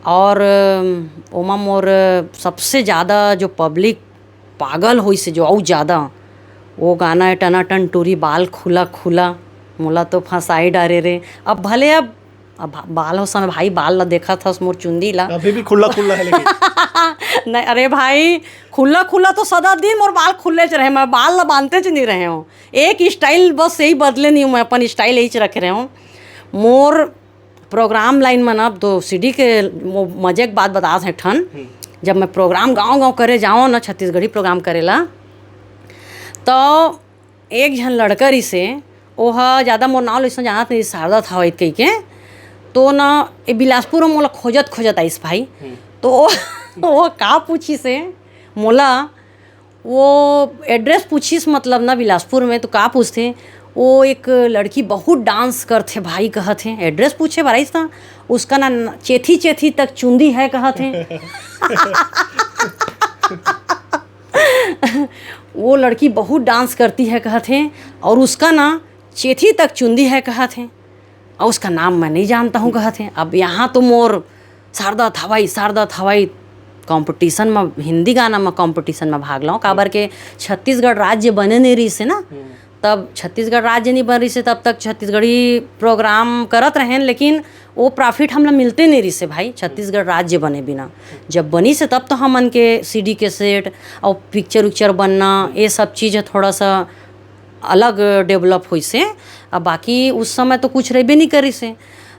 और ओमा मोर सबसे ज़्यादा जो पब्लिक पागल होइसे, जो अउ ज़्यादा, वो गाना है टनाटन टूरी बाल खुला खुला, मोला तो फंसाई डारे रे। अब भले अब अब भा-, बाल हो समय भाई, बाल ला देखत हस मोर चुंदी ला। अभी भी खुल्ला खुल्ला है लेकिन। नहीं, अरे भाई, खुल्ला खुल्ला तो सदा दिन मोर बाल खुल्ले च रहे, मैं बाल ला बांधते च नहीं रहे हूँ। एक स्टाइल बस यही बदले नहीं हूँ, मैं अपन स्टाइल यही च रखे रहे हूँ। मोर प्रोग्राम लाइन में ना, अब दो सीडी के वो मजे के बात बता थे ठन। हम्म। जब मैं प्रोग्राम गांव गांव करे जाओ ना, छत्तीसगढ़ी प्रोग्राम करेला, तो एक झन लड़का रिसे, ओह ज़्यादा मोर नाव ल अइसन जानत नहीं, शारदा थवाइत कहिके। तो ना, ए बिलासपुर में मोला खोजत खोजत आइस भाई। हम्म। तो वो, वो का पूछिस हे मोला, वो एड्रेस पूछिस, मतलब ना बिलासपुर में, तो का पूछथे, वो एक लड़की बहुत डांस करथे भाई कहत हे, एड्रेस पूछे बर आइस था, उसका ना न-, चेथी चेथी तक चुंदी है कहत हे। वो लड़की बहुत डांस करती है कहत हैं, और उसका ना चेथी तक चुंदी है कहत हैं, और उसका नाम मैं नहीं जानता हूँ कहत हैं। अब यहाँ तो मोर शारदा थवाई, शारदा थवाई कंपटीशन में, हिंदी गाना में कंपटीशन में भाग लूँ, काबर के छत्तीसगढ़ राज्य बने नहीं रहिस हे ना, तब छत्तीसगढ़ राज्य नहीं बन रहिस हे, तब तक छत्तीसगढ़ी प्रोग्राम करत रहेन, लेकिन वो प्रॉफिट हमला मिलते नहीं रहिस हे भाई, छत्तीसगढ़ राज्य बने बिना। जब बनिस हे तब तो हमन के सीडी कैसेट और पिक्चर उक्चर बनना, ये सब चीज़ थोड़ा सा अलग डेवलप होइस हे। अब बाकी उस समय तो कुछ रहबे नहीं करिस हे।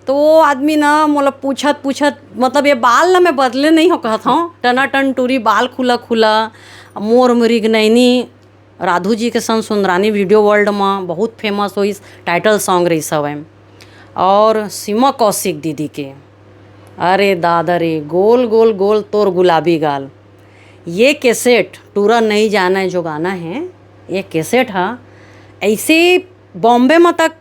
तो वो आदमी ना, मतलब, पूछत पूछत, मतलब, ये बाल ना मैं बदले नहीं हो कहत हूँ, टनाटन टूरी बाल खुला खुला, मोर मृग नैनी, राधू जी के संग सुंदरानी वीडियो वर्ल्ड म बहुत फेमस होइस, टाइटल सॉन्ग रहिस हवय। और सीमा कौशिक दीदी के, अरे दादा रे, गोल गोल गोल तोर गुलाबी गाल, ये कैसेट टूरा नहीं जाना है जो गाना है, ये कैसेट हा ऐसे बॉम्बे म तक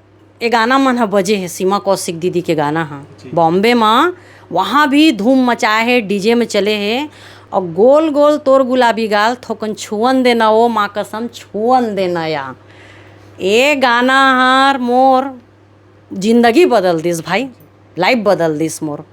ये गाना मन ह बजे हे, सीमा कौशिक दीदी के गाना ह जी। बॉम्बे म वहाँ भी धूम मचाए हे, डीजे में चले हे। और गोल गोल तोर गुलाबी गाल, थोकन छुअन देना ओ माँ कसम, छुअन देना या। ए गाना हर मोर जिंदगी बदल दिस भाई, लाइफ बदल दिस मोर।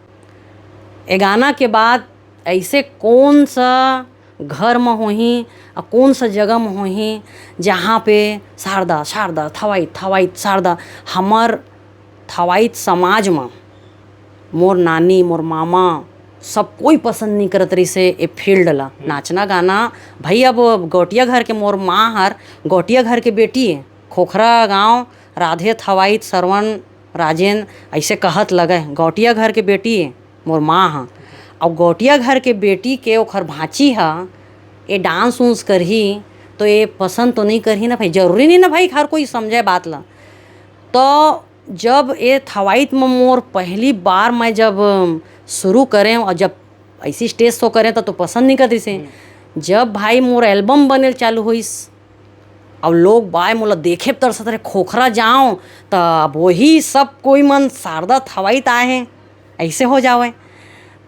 ए गाना के बाद ऐसे कौन सा घर म होही, अउ कौन सा जगह म होही, जहाँ पे शारदा, शारदा, थवाइत, थवाइत, शारदा। हमर थवाइत समाज म मोर नानी, मोर मामा, सब कोई पसंद नहीं करत रहिस हे ए फील्ड ला। नाचना गाना, भाई, अब गौटिया घर के, मोर माँ हर गौटिया घर के बेटी हे, खोखरा गांव, राधे थवाइत सरवन राजेन ऐसे कहत लगे, गौटिया घर के बेटी हे मोर माँ ह। अब गौटिया घर के बेटी के ओखर भांची ह ए डांस उंस करही, तो ये पसंद तो नहीं करही ना भाई, जरूरी नहीं ना भाई हर कोई समझे बात ला। तो जब ये थवाइत में मोर पहली बार मैं जब शुरू करें, और जब ऐसी स्टेज शो करें तो, तो पसंद नहीं करती से। जब भाई मोर एल्बम बने चालू होइस, अब लोग बाय मोला देखे तरसत रहे, खोखरा जाओ, त अब वही सब कोई मन शारदा थवाइत आए हैं, ऐसे हो जावे।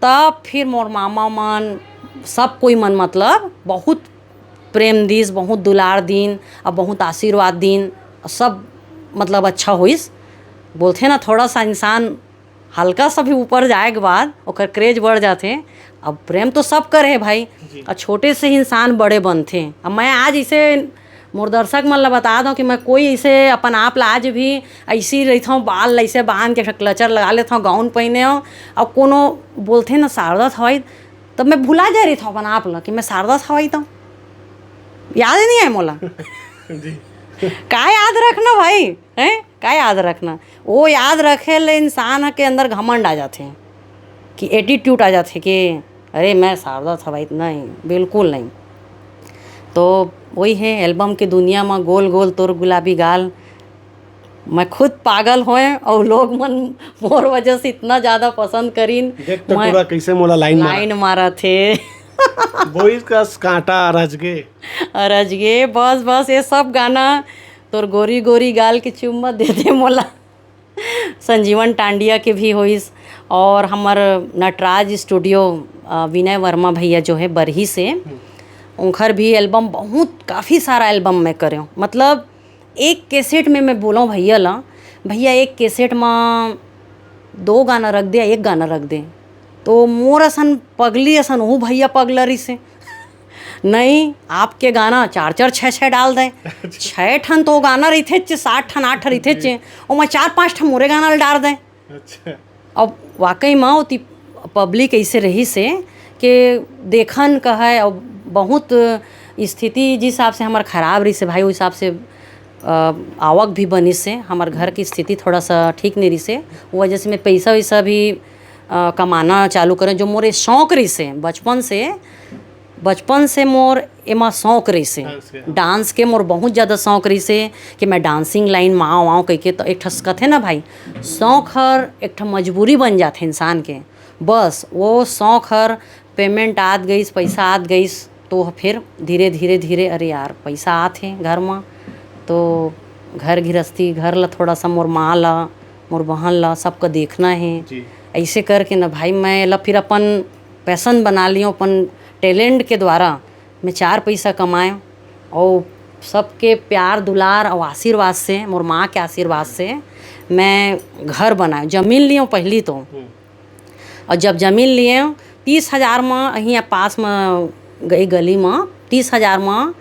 तब फिर मोर मामा मन, सब कोई मन, मतलब, बहुत प्रेम दीस, बहुत दुलार दीन, अब बहुत आशीर्वाद दीन, सब, मतलब, अच्छा होइस। बोलथे ना, थोड़ा सा इंसान हल्का सा भी ऊपर जाए के बाद ओकर क्रेज बढ़ जाथे। अब प्रेम तो सब कर हे भाई, जी। और छोटे से ही इंसान बड़े बनथे। अब मैं आज इसे मोर दर्शक मन ला बता दो कि मैं कोई इसे अपन आप ला आज भी ऐसी रहिथौं, बाल ऐसे बांध के क्लचर लगा लेथौं, गाउन पहने हौं, और कोनो बोलथे ना शारदा थवाई, तब मैं भुला जा रहिथौं अपन आप ला कि मैं शारदा थवाई तो याद ही नहीं आए मोला। जी। का याद रखना भाई, हैं? का याद रखना? वो याद रखे ले इंसान के अंदर घमंड आ जाथे, कि एटीट्यूड आ जाथे कि अरे, मैं शारदा थवाइत नहीं, बिल्कुल नहीं। तो वही है, एल्बम के दुनिया में गोल गोल तोर गुलाबी गाल, मैं खुद पागल होए और लोग मन मोर वजह से इतना ज्यादा पसंद करीन। देख तो मैं पूरा कैसे मोला लाइन मारा। लाइन मारा थे। बोइस का कांटा रच गे। रच गे, बस, बस, ये सब गाना, तोर गोरी गोरी गाल के चुम्मा दे दे मोला, संजीवन टांडिया के भी होइस, और हमर नटराज स्टूडियो, अ, विनय वर्मा भैया जो है बरही से, उनकर भी एल्बम बहुत, काफ़ी सारा एल्बम मैं करें। मतलब, एक कैसेट में मैं बोलूँ भैया ला, भैया, एक कैसेट में दो गाना रख दे, एक गाना रख दे, तो मोर असन पगली असन, वो भैया पगला रहिस हे। नहीं, आपके गाना चार चार छः छः डाल दें। छः ठन तो गाना रहिथे चे, सात ठन आठ ठन रहिथे चे, ओमा चार पाँच ठन मोरे गाना ल डाल दें। अच्छा। अब वाकई में ओती पब्लिक ऐसे रहिस हे कि देखन कहे, अब बहुत स्थिति जिस हिसाब से हमर खराब रहिस हे भाई, उस हिसाब से, अ, आवक भी बनिस हे, हमर घर की स्थिति थोड़ा सा ठीक नहीं रहिस हे, वो वजह से मैं पैसा वैसा भी, अ, कमाना चालू करें, जो मोरे शौक रहिस हे बचपन से। बचपन से मोर एमा शौक रहिस हे। डांस के। डांस के मोर बहुत ज़्यादा शौक रहिस हे कि मैं डांसिंग लाइन में आऊँ, आऊँ कहिके। तो एक ठस कथे ना भाई, शौक हर एक ठो मजबूरी बन जाथे इंसान के। बस वो शौक हर पेमेंट आत गइस, पैसा आत गइस, तो फिर धीरे, धीरे, धीरे, अरे यार, पैसा आत हे घर में, तो घर गृहस्थी, घर ला थोड़ा सा मोर माँ ला, मोर बहन ला, सबका देखना हे। जी। ऐसे करके ना भाई, मैं एला फिर अपन पैशन बना लियो, अपन टैलेंट के द्वारा मैं चार पैसा कमाएं, अउ सबके प्यार दुलार अउ आशीर्वाद से, मोर माँ के आशीर्वाद से मैं घर बनाएंव, जमीन लिएंव पहली तो। अउ जब जमीन लिएंव, तीस हजार म, इहीं पास म, गई गली म, तीस हजार म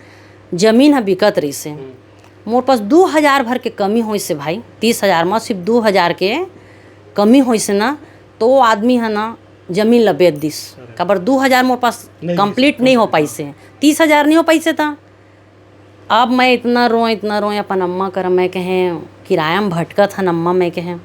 जमीन ह बिकत रहिस हे। मोर पास दू हजार भर के कमी होइस हे भाई, तीस हजार म सिर्फ दू हजार के कमी होइस हे ना, तो वो आदमी ह ना जमीन ल बेच दिस। अरे। काबर दू हजार मोर पास नहीं complete नहीं हो पाइस हे, तीस हजार नहीं हो पाइस हे। त अब मैं इतना रोएं, इतना रोएं अपन अम्मा करा। मैं कहें, किराया म भटकत हन अम्मा, मैं कहें,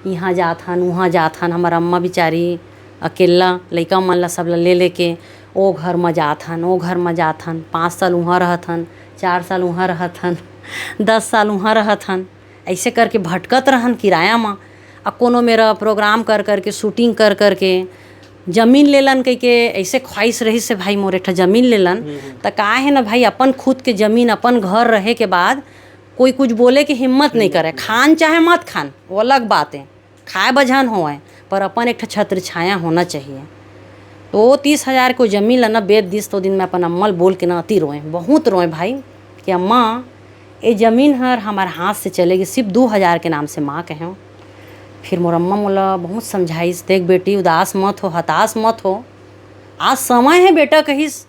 इहाँ जात हन, उहाँ जात हन, हमर अम्मा बिचारी अकेल्ला, लइका मन ला सब ला ले लेके ओ घर म जात हन, ओ घर म जात हन, पाँच साल उहाँ रहत हन, चार साल उहाँ रहत हन, दस साल उहाँ रहत हन, अइसे करके भटकत रहन किराया म। अउ कोनो मेरा program कर करके, shooting कर करके, जमीन लेलन कहिके अइसे ख्वाहिश रहिस हे भाई मोर, एक ठा जमीन लेलन। त का हे ना भाई, अपन खुद के जमीन, अपन घर रहे के बाद कोई कुछ बोले के हिम्मत नहीं करे। खान चाहे मत खान, वो अलग बात हे, खाए बझन होवय, पर अपन एक ठा छत्र छाया होना चाहिए। तो वो तीस हजार के जमीन ला ना बेच दिस, तो दिन मैं अपन अम्मा ल बोल के ना अति रोएं, बहुत रोएं भाई, कि अम्मा, ये जमीन हर हमार हाथ से चले गे, सिर्फ दू हजार के नाम से, माँ कहेंव। फिर मोर अम्मा मोला बहुत समझाइस, "देख बेटी, उदास मत हो, हताश मत हो, आज समय हे बेटा," कहिस,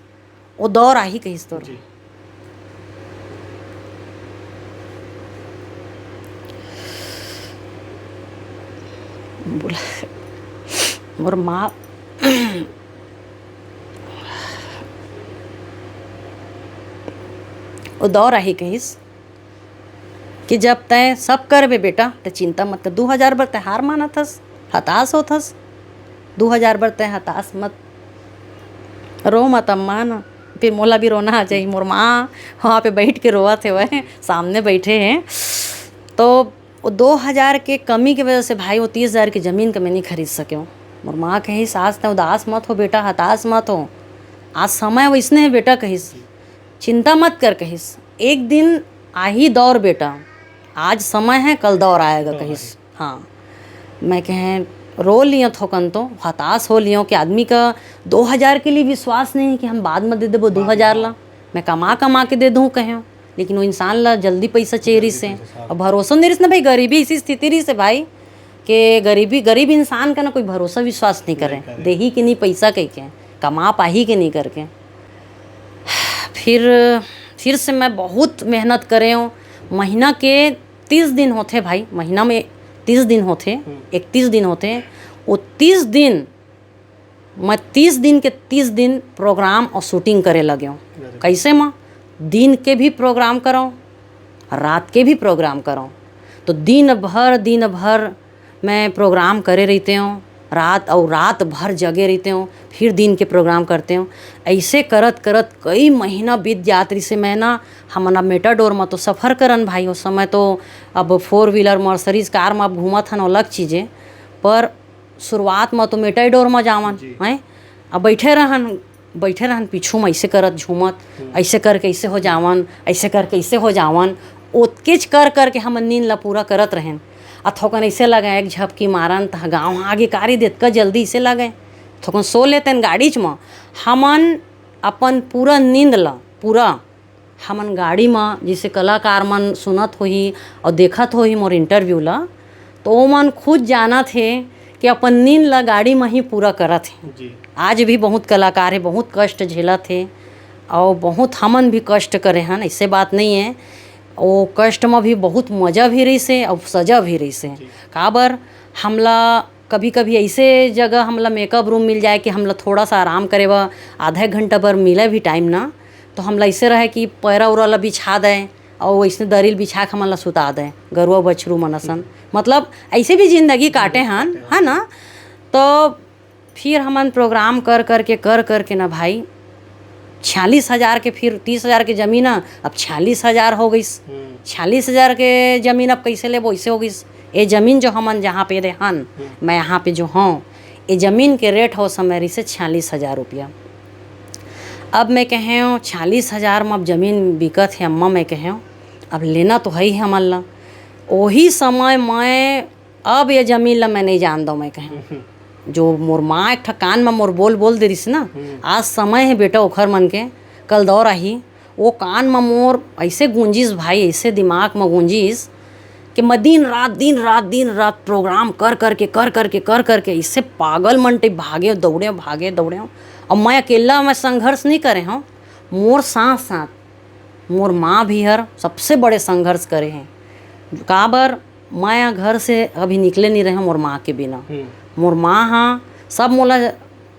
"वो दौर आही," कहिस तोर। जी। बोला, मोर माँ, वो दौर आही कहिस कि जब तैं सब करबे बेटा, त चिंता मत कर। दू हजार बर तैं हार मानत हस, हताश होत हस, दू हजार बर तैं हताश मत, रो मत अम्मा ना। फिर मोला भी रोना आ जाही, मोर माँ वहाँ पे बैठ के रोवत हे, वह सामने बैठे हैं। तो वो दो हजार के कमी के वजह से भाई, वो तीस हजार की जमीन के मैं नहीं खरीद सकेंव। मोर माँ कहिस, "आज तैं उदास मत हो बेटा, हताश मत हो, आज समय वइसने हे बेटा," कहिस, "चिंता मत कर," कहिस, "एक दिन आही दौर बेटा, आज समय हे, कल दौर आएगा," कहिस। हाँ, मैं कहें, रो लियो थोकन तो, हताश हो लियो कि आदमी का दो हजार के लिए विश्वास नहीं है कि हम बाद में दे देबो दो हजार ला, मैं कमा कमा के दे दूँ कहें, लेकिन वो इंसान ला जल्दी पैसा चाहिए रहिस हे। अब भरोसा नहीं रहिस ना भाई, गरीबी ऐसी स्थिति रहिस हे भाई, के गरीबी, गरीब इंसान का ना कोई भरोसा विश्वास नहीं करे, देही कि नहीं पैसा कहिके, कमा पाही कि नहीं करके। फिर, फिर से मैं बहुत मेहनत करेंव। महीना के तीस दिन होथे भाई, महीना में तीस दिन होथे, इकतीस दिन होथे, वो तीस दिन, मैं तीस दिन के तीस दिन program अउ shooting करे लगेंव। कइसे म? दिन के भी program करंव, रात के भी program करंव। तो दिन भर, दिन भर मैं program करे रहितेंव, रात अउ रात भर जगे रहितेंव, फिर दिन के program करतेंव। अइसे करत करत कई महीना बीत जात रहिस हे। मैं ना, हमन अब मेटाडोर म तो सफर करन भाई, ओ समय तो अब four wheeler, Mercedes car म अब घूमत हन, अलग चीज हे, पर शुरुआत म तो मेटाडोर म जावन, हैं? अब बैठे रहन, बैठे रहन पीछू म, अइसे करत झूमत, अइसे करके अइसे हो जावन, अइसे करके अइसे हो जावन, ओतकेच कर करके हमन नींद ला पूरा करत रहेन। अ थोकन अइसे लगे, एक झपकी मारन त गाँव आगे कारी देतका जल्दी, अइसे लगे। थोकन सो लेतेन गाड़ीच म। हमन अपन पूरा नींद ला, पूरा हमन गाड़ी म, जइसे कलाकार मन सुनत होही अउ देखत होही मोर interview ला, तो ओमन खुद जानत हे कि अपन नींद ला गाड़ी म ही पूरा करत हे। आज भी बहुत कलाकार हे, बहुत कष्ट झेलत हे, अउ बहुत हमन भी कष्ट करे हन, अइसे बात नहीं हे। ओ कष्ट म भी बहुत मजा भी रहिस हे अउ सजा भी रहिस हे। काबर, हमला कभी-कभी अइसे जगह हमला makeup room मिल जाए कि हमला थोड़ा सा आराम करे बर आधा एक घंटा बर मिले भी time ना, तो हमला अइसे रहे कि पैरा उरा ला बिछा दे अउ अइसने दरी ल बिछा के हमन ला सुता दे, गरुआ बछरू मन असन। मतलब, अइसे भी जिंदगी काटे हन, है ना? तो फिर हमन program कर करके, कर करके ना भाई, छियालीस हजार के, फिर तीस हजार के जमीन ह, अब छियालीस हजार हो गइस। छियालीस हजार के जमीन अब कइसे लेबो, अइसे हो गइस। ये जमीन जो हमन जहाँ पे दे हन, मैं यहाँ पे जो हूँ, ये जमीन के rate हो समय रहिस हे छियालीस हजार रुपया। अब मैं कहेंव, छियालीस हजार म अब जमीन बिकत हे अम्मा, मैं कहेंव, अब लेना तो है ही हमन ला। ओही समय मैं, अब ये जमीन ला मैं नहीं जान दो, मैं कहेंव। जो मोर माँ एक ठा कान म मोर बोल बोल दे रहिस ना, आज समय हे बेटा ओखर मन के, कल दौर आही, वो कान म मोर ऐसे गूंजिस भाई, ऐसे दिमाग म गूंजिस कि मैं दिन रात, दिन रात, दिन रात प्रोग्राम कर करके, कर करके, कर करके ऐसे पागल मन टाइप भागे, दौड़े, भागे, दौड़े। अब मैं अकेला, मैं संघर्ष नहीं करे हूँ, मोर साथ साथ मोर माँ भी हर सबसे बड़े संघर्ष करे हैं। काबर, मैं घर से अभी निकले नहीं रहे मोर माँ के बिना। मोर माँ हा सब मोला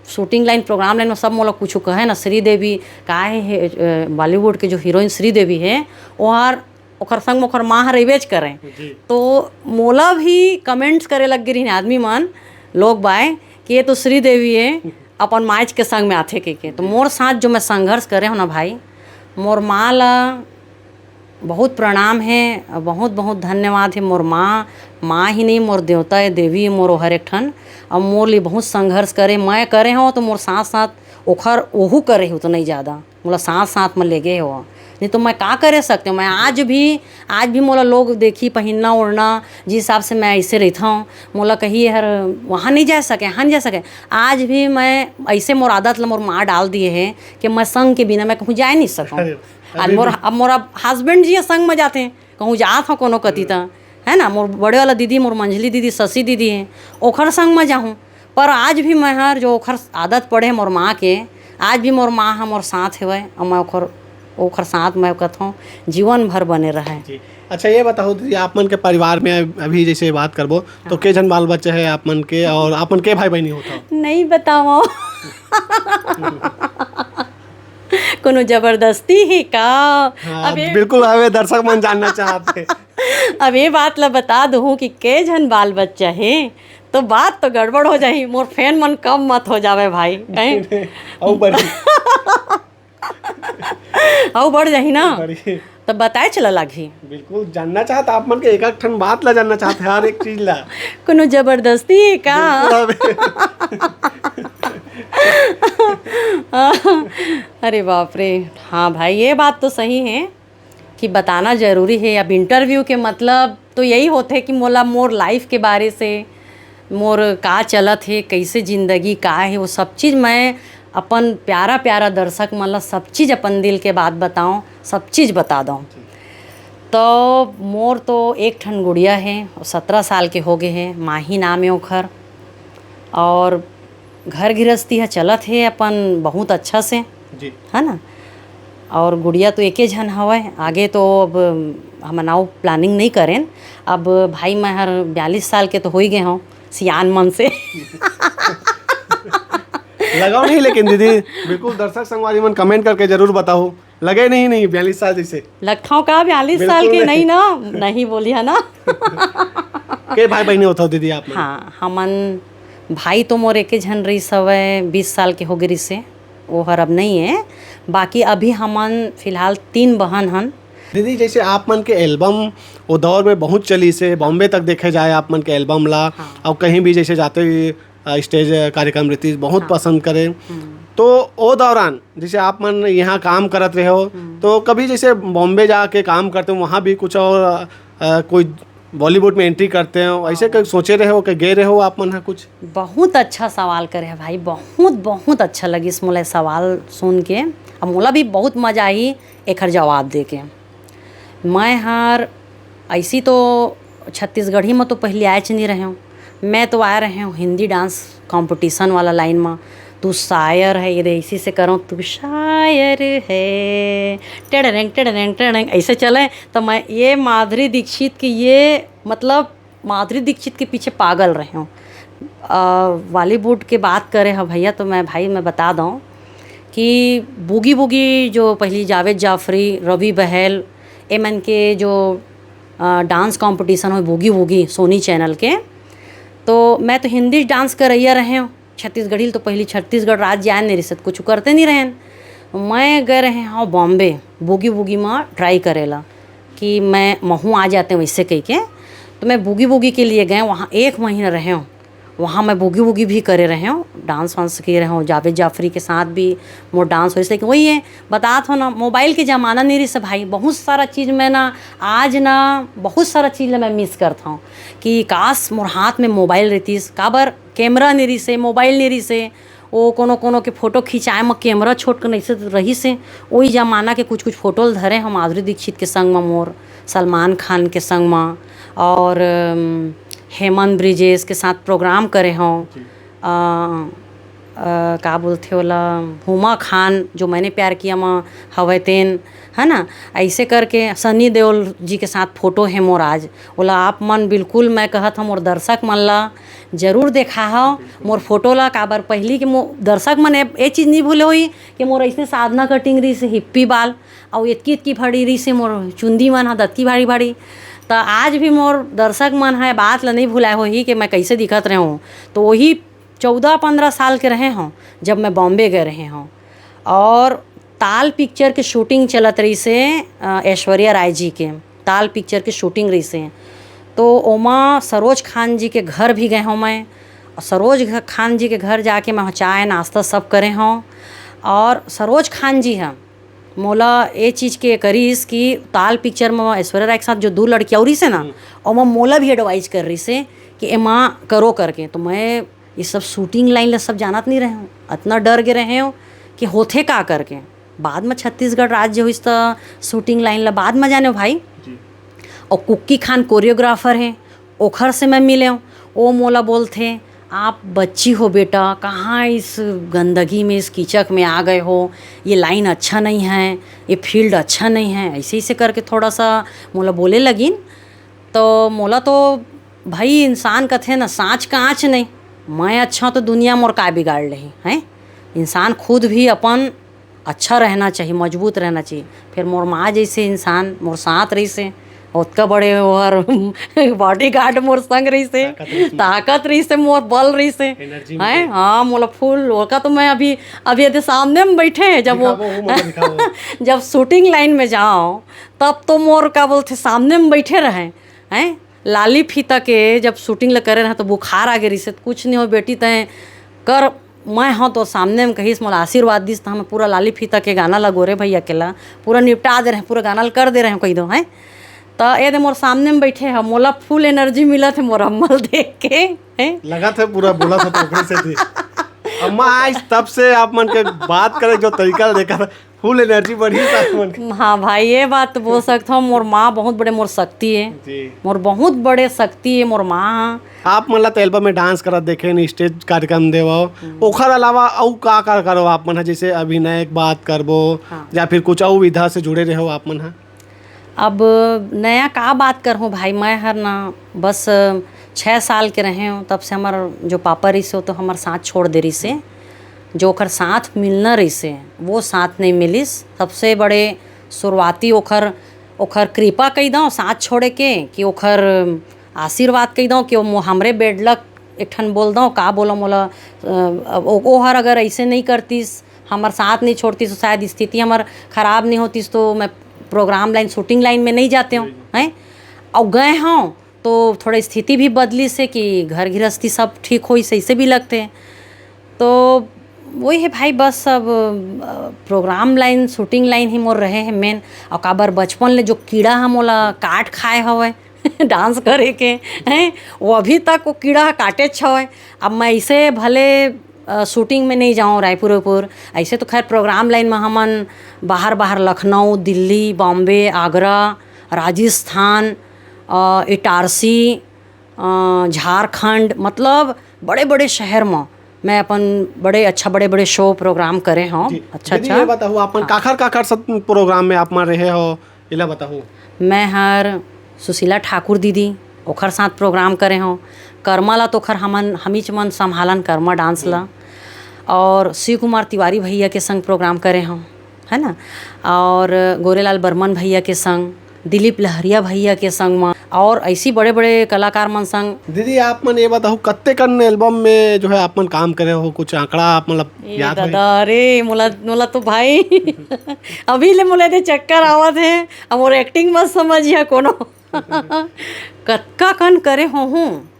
शूटिंग लाइन, प्रोग्राम लाइन में सब मोला कुछ कहे ना, श्रीदेवी का है, बॉलीवुड के जो हीरोइन श्रीदेवी है, वो हर ओखर संग में ओखर माँ हर एवेज करें। तो मोला भी कमेंट्स करे लग गे रहिन आदमी मन, लोग बाय, कि ये तो श्रीदेवी है, अपन माइच के संग में आथे के, के। तो मोर साथ जो मैं संघर्ष करे हो ना भाई, मोर माँ ला बहुत प्रणाम है, बहुत बहुत धन्यवाद है। मोर माँ, माँ ही नहीं, मोर देवता है, देवी है मोर, ओहर एक ठन। अब मोर लिए बहुत संघर्ष करे, मैं करे हो तो मोर साथ साथ ओखर ओहू करे हो तो नहीं ज़्यादा, मोला साथ साथ में लेगे हो। नहीं तो मैं का करे सकते हो? मैं आज भी, आज भी मोला लोग देखी, पहिनना ओढ़ना, जिस हिसाब से मैं ऐसे रहता हूँ, मोला कही हर वहाँ नहीं जा सके, यहाँ नहीं जा सके। आज भी मैं ऐसे मोर आदत ला मोर माँ डाल दिए है कि मैं संग के बिना मैं कहूँ जा नहीं सकूँ। अब मोर, अब मोर हस्बैंड जी संग में जाते हैं, कहूँ जात हो कोनो कति त, है ना, मोर बड़े वाला दीदी, मोर मंझली दीदी, शशि दीदी है, ओखर संग में जाहूँ। पर आज भी मैं हर जो ओखर आदत पड़े मोर माँ के, आज भी मोर माँ ह मोर साथ हेवय, और मैं ओखर, ओखर साथ मैं कथों जीवन भर बने रहे। जी। अच्छा, ये बताओ दीदी, आप मन के परिवार में अभी जैसे बात करबो, तो के झन बाल बच्चा है आप मन के, और आप मन के भाई बहनी होता? नहीं बताओ। कोनो जबरदस्ती है का? हाँ, अब ये बिल्कुल, हवे दर्शक मन जानना चाहते। अब ये बात ला बता दूँ कि के झन बाल बच्चा है, तो बात तो गड़बड़ हो जाही। मोर फैन मन कम मत हो जावे भाई, हैं? अउ बढ़िया। अउ बढ़ जाही ना, बढ़िया। तो बताए चला लागही। बिल्कुल, जानना चाहत आप मन के एक एक ठन बात ला जानना चाहत है, हर एक चीज ला। कोनो जबरदस्ती है का? बिल्कुल हवे। अरे बाप रे, हाँ भाई, ये बात तो सही है कि बताना जरूरी है। अब इंटरव्यू के मतलब तो यही होथे कि मोला मोर लाइफ के बारे से, मोर का चलत हे, कैसे जिंदगी का है, वो सब चीज मैं अपन प्यारा प्यारा दर्शक मन ला सब चीज अपन दिल के बात बताऊँ, सब चीज बता दूँ। तो मोर तो एक ठन गुड़िया है, सत्रह साल के हो गए है, माही नाम है ओखर। और घर गृहस्थी ह चलत हे अपन बहुत अच्छा से, जी। है ना। और गुड़िया तो एके झन हवय, आगे तो अब हमन अउ प्लानिंग नहीं करेन। अब भाई मैं हर बयालीस साल के तो हो ही गए हूँ, सियान मन से। लगाओ नहीं, लेकिन दीदी, बिल्कुल दर्शक संगवारी मन कमेंट करके जरूर बताओ, लगे नहीं, नहीं, बयालीस साल जैसे। लगथव का बयालीस साल बिल्कुल के? नहीं। नहीं ना, नहीं बोली है ना। के भाई बहनी होता दीदी आप मन? हाँ, हमन भाई तो मोर एके झन रहिस हवय, बीस साल के हो गे रिसे, वो हर अब नहीं है। बाकी अभी हमन फिलहाल तीन बहन हन। दीदी, जैसे आप मन के एल्बम वो दौर में बहुत चली से, बॉम्बे तक देखे जाए आप मन के एल्बम ला, हाँ। और कहीं भी जैसे जाते हुए अ, स्टेज कार्यक्रम रहती बहुत हाँ। पसंद करे। हम्म। तो ओ दौरान जैसे आप मन यहाँ काम करत रहे हो, हम्म। तो कभी जैसे बॉम्बे जाके काम करते हो, वहाँ भी कुछ और, अ, कोई बॉलीवुड में एंट्री करते हो, ऐसे हाँ। कभी सोचे रहे हो कि गए रहे हो आप मन है कुछ? बहुत अच्छा सवाल करे है भाई, बहुत, बहुत अच्छा लगिस मोला सवाल सुन के। अब मोला भी बहुत मजा आई एकर जवाब दे के। मैं हर ऐसी तो छत्तीसगढ़ी में तो पहले आए नहीं रहे हूँ। मैं तो आए रहे हूँ हिंदी डांस कंपटीशन वाला लाइन में। तू शायर है, ये दे इसी से करो, तू शायर है, टेढ़ रेंग, टेढ़ रेंग, टेढ़ रेंग, ऐसे चले। तो मैं ये माधुरी दीक्षित की ये, मतलब, माधुरी दीक्षित के पीछे पागल रहे हूँ। अ, बॉलीवुड के बात करे हो भैया, तो मैं, भाई, मैं बता दूँ कि बूगी वूगी जो पहली जावेद जाफरी, रवि बहल, एमन के जो, अ, डांस कंपटीशन हो बूगी वूगी सोनी चैनल के, तो मैं तो हिंदी डांस करैया रहे हूँ। छत्तीसगढ़ी तो पहली छत्तीसगढ़ राज्य आए नहीं रही, कुछ करते नहीं रहे। मैं गए रहे हाँ बॉम्बे बूगी वूगी में ट्राई करेला कि मैं महूँ आ जाते हैं वैसे कह के। तो मैं बूगी वूगी के लिए गए, वहाँ एक महीना रहे हूँ। वहाँ मैं बूगी वूगी भी करे रहे हूँ, डांस वांस किए रहे हूँ जावेद जाफरी के साथ भी। मोर डांस होइस, लेकिन वही है, बतात हो ना, मोबाइल के ज़माना नहीं रहिस भाई। बहुत सारा चीज़ मैं ना, आज ना, बहुत सारा चीज़ ला मैं मिस करता हूँ कि काश मोर हाथ में मोबाइल रहतीस। काबर, कैमरा नहीं रहिस, मोबाइल नहीं रहिस, ओ कोनो कोनो के फोटो खिंचाए म कैमरा छोट कन अइसे रहिस हे, ओही जमाना के कुछ कुछ फोटो ल धरे हंव माधुरी दीक्षित के संग म मोर, सलमान खान के संग म, और अम, हेमंत ब्रिजेश के साथ प्रोग्राम करे हंव। जी। अ, अ, का बोलथे ओला, हुमा खान, जो मैंने प्यार किया म हवय तेन, है ना? ऐसे करके सनी देओल जी के साथ फोटो हे मोर आज। ओला आप मन बिल्कुल, मैं कहत हंव, मोर दर्शक मन ला जरूर देखाहव मोर फोटो ला। काबर पहिली के मो-, दर्शक मन ए, ए चीज नहीं भूले होही कि मोर ऐसने साधना कटिंग रहिस हे, हिप्पी बाल, अउ एतकी एतकी भारी रहिस हे मोर चुंदी मन ह, दतकी भारी भारी। त आज भी मोर दर्शक मन ह ए बात ला नहीं भुलाए होही कि मैं कैसे दिखत रहे हंव। तो वही चौदह पंद्रह साल के रहे हंव, जब मैं बॉम्बे गए रहे हंव, और ताल पिक्चर के शूटिंग चलत रहिस हे, अ, ऐश्वर्या राय जी के ताल पिक्चर के शूटिंग रहिस हे। तो ओमा सरोज खान जी के घर भी गए हंव मैं, और सरोज घ-, खान जी के घर जाके मैं चाय नाश्ता सब करे हंव। और सरोज खान जी ह मोला ए चीज के करिस कि ताल पिक्चर म ऐश्वर्या राय के साथ जो दू लड़की और रहिस हे ना, हम्म। ओमा मोला भी एडवाइज कर रहिस हे कि एमा करो करके। तो मैं ये सब शूटिंग लाइन ला सब जानत नहीं रहे हंव, अतना डर गे रहे हंव कि होथे का करके। बाद में छत्तीसगढ़ राज्य होइस त शूटिंग लाइन ला बाद में जाने हंव भाई। जी। और कुक्की खान कोरियोग्राफर हे, ओखर से मैं मिले हंव। ओ मोला बोलथे, "आप बच्ची हो बेटा, कहाँ इस गंदगी में, इस कीचक में आ गए हो, ये लाइन अच्छा नहीं है, ये फील्ड अच्छा नहीं है।" ऐसे ऐसे करके थोड़ा सा मोला बोले लगिन। तो मोला तो भाई, इंसान कथे ना, "सांच कांच नहीं, मैं अच्छा तो दुनिया मोर का बिगाड़ लेही," हैं? इंसान खुद भी अपन अच्छा रहना चाहिए, मजबूत रहना चाहिए। फिर मोर माँ जैसे इंसान मोर साथ रहिस हे, ओतका बड़े ओहर बॉडीगार्ड मोर संग रहिस हे, ताकत रहिस हे। ताकत रहिस हे, मोर बल रहिस हे, एनर्जी हैं? मिले। हाँ, मोला फुल ओका तो मैं अभी, अभी यदि सामने में बैठे हैं, जब वो दिखाबो, वो मोला दिखाबो। जब शूटिंग लाइन में जाओ, तब तो मोर का बोलथे, सामने में बैठे रहे हैं। लाली फीता के जब शूटिंग ल करे रहे तो बुखार आ गे रहिस हे, त कुछ नहीं हो बेटी, तैं कर, मैं हंव तोर सामने में कहिस, मोला आशीर्वाद दिस, त मैं पूरा लाली फीता के गाना ला, गोरे भैया के ला पूरा निपटा दे रहे, पूरा गाना ल कर दे रहे, कहि दो हैं। त ए दे मोर सामने में बैठे हे, मोला फुल एनर्जी मिलत हे मोर अम्मा ल देख के, हैं? लगत हे पूरा बोलत हे तो ओकरे सेती। अम्मा, आज तब से आप मन के बात करे जो तरीका देखा था, फुल एनर्जी बढ़िया था आप मन के। हाँ भाई, ये बात तो बोल सकत हंव, मोर माँ बहुत बड़े मोर शक्ति हे। जी। मोर बहुत बड़े शक्ति हे मोर माँ। आप मन ला तो एल्बम में डांस करत देखे, स्टेज कार्यक्रम देवव, हम्म। ओखर अलावा अउ का का करव आप मन ह, जैसे अभिनय के बात करबो, हाँ। या फिर कुछ अउ विधा से जुड़े रहे हो आप मन ह? अब नया का बात करहूँ भाई, मैं हर ना बस छः साल के रहे हंव, तब से हमर जो पापा रहिस हे, वो तो हमर साथ छोड़ दे रहिस हे। जो ओखर साथ मिलना रहिस हे, वो साथ नहीं मिलिस। सबसे बड़े शुरुआती ओखर, ओखर कृपा कहि दंव साथ छोड़े के, कि ओखर आशीर्वाद कहि दंव कि वो मो-, हमरे बेड लक एक ठन बोल दंव, का बोलंव मोला, अ, ओ, ओहर अगर ऐसे नहीं करतिस, हमर साथ नहीं छोड़तिस, तो शायद स्थिति हमर खराब नहीं होतिस, तो मैं प्रोग्राम लाइन, शूटिंग लाइन में नहीं जाते हंव, हैं? अउ गए हंव, तो थोड़ा स्थिति भी बदलिस हे कि घर गृहस्थी सब ठीक होइस, ऐसे भी लगथे। तो वही हे भाई, बस अब, अ, प्रोग्राम लाइन, शूटिंग लाइन ही मोर रहे हे मेन। अउ काबर बचपन ले जो कीड़ा ह मोला काट खाए हवय, डांस करे के, हैं, वो अभी तक वो कीड़ा ह काटेच हवय। अब मैं ऐसे भले, अ, शूटिंग में नहीं जाऊँ रायपुर वायपुर, ऐसे तो खैर प्रोग्राम लाइन में हमन बाहर, बाहर लखनऊ, दिल्ली, बॉम्बे, आगरा, राजस्थान, अ, इटारसी, अ, झारखंड, मतलब बड़े-बड़े शहर म मैं अपन बड़े अच्छा, बड़े-बड़े शो प्रोग्राम करे हंव। जी। अच्छा, दीदी, अच्छा। ये बताओ, आप मन हाँ। काखर, काखर सब प्रोग्राम में आप मन रहे हो, एला बताओ। मैं हर सुशीला ठाकुर दीदी, ओखर साथ प्रोग्राम करे हंव। कर्मा ला तो खर हमन, हमीच मन संभालन कर्मा डांस ला। हम्म। और शिव कुमार तिवारी भैया के संग प्रोग्राम करे हंव, है ना? और गोरेलाल बर्मन भैया के संग, दिलीप लहरिया भैया के संग म, और ऐसी बड़े-बड़े कलाकार मन संग। दीदी, आप मन ये बताओ, कत्ते कन एल्बम में जो है आप मन काम करे हो, कुछ आंकड़ा आप मतलब ए याद होही? दादा, अरे, मोला, मोला तो भाई, अभी ले मोला एदे चक्कर आवत हे, अब मोर एक्टिंग मत समझिया कोनो। कतका कन करे होहूँ,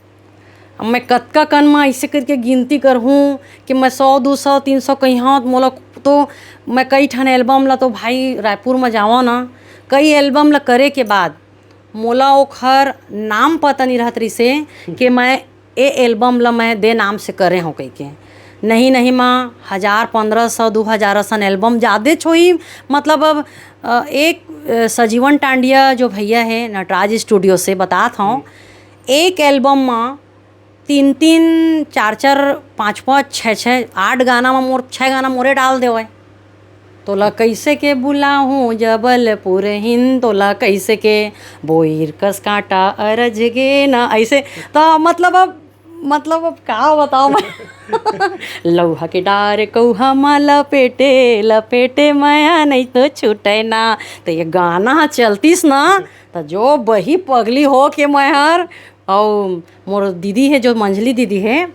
अब मैं कतका कन म अइसे करके गिनती करहूँ कि मैं सौ, दू सौ, तीन सौ कहिहौं, त मोला तो, मैं कई ठन एल्बम ला तो भाई रायपुर म जावंव ना, कई एल्बम ला करे के बाद मोला ओखर नाम पता नइ रहत रहिसे कि मैं ए एल्बम ला मैं दे नाम से करे हौं कहिके। नहीं नहीं माँ, हजार, पन्द्रह सौ, दू हजार असन एल्बम जादेच होही। मतलब अब अ, एक अ, सजीवन टांडिया जो भैया है नटराज स्टूडियो से, बतात हूँ, एक एल्बम में तीन तीन, चार चार, पाँच पाँच, छः छः, आठ गाना में मोर, छः गाना मोरे डाल देवय। तोला कैसे के बुलाहूँ जबलपुर हिन, तोला कैसे के बोईर कस कांटा अरझ गे ना, ऐसे। तो मतलब अब, मतलब अब का बताओ मैं। लौहा के डार कौहा मा लपेटे लपेटे, मया नहीं तो छूटे ना। तो ये गाना ह चलतीस ना, तो जो बही पगली हो के मैं हर, अउ मोर दीदी है, जो मंझली दीदी है,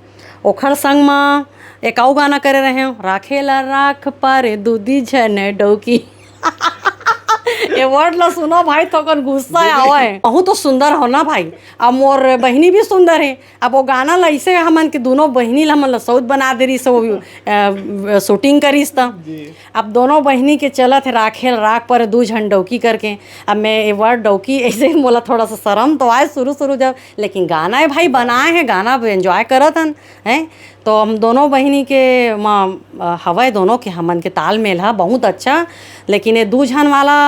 ओखर संग म एक अउ गाना करे रहे हो, राखेला राख पारे दूधी झन डौकी। ये वर्ड ला सुनो भाई, थोकन गुस्सा आवय। अहू तो सुंदर हो ना भाई, अब मोर बहिनी भी सुंदर है। अब वो गाना ला ऐसे हमन के दोनों बहिनी ला हमन ला सऊत बना दे रही, सब शूटिंग करीस त। अब दोनों बहिनी के चलत है राखेल राख पर दू झन डौकी करके। अब मैं ये वर्ड डौकी ऐसे मोला थोड़ा सा शर्म तो आए शुरू शुरू जब, लेकिन गाना है भाई, बनाए हैं गाना, एंजॉय करत हन, हैं। तो हम दोनों बहिनी के म हवय, दोनों के हमन के तालमेल ह बहुत अच्छा। लेकिन ये दू झन वाला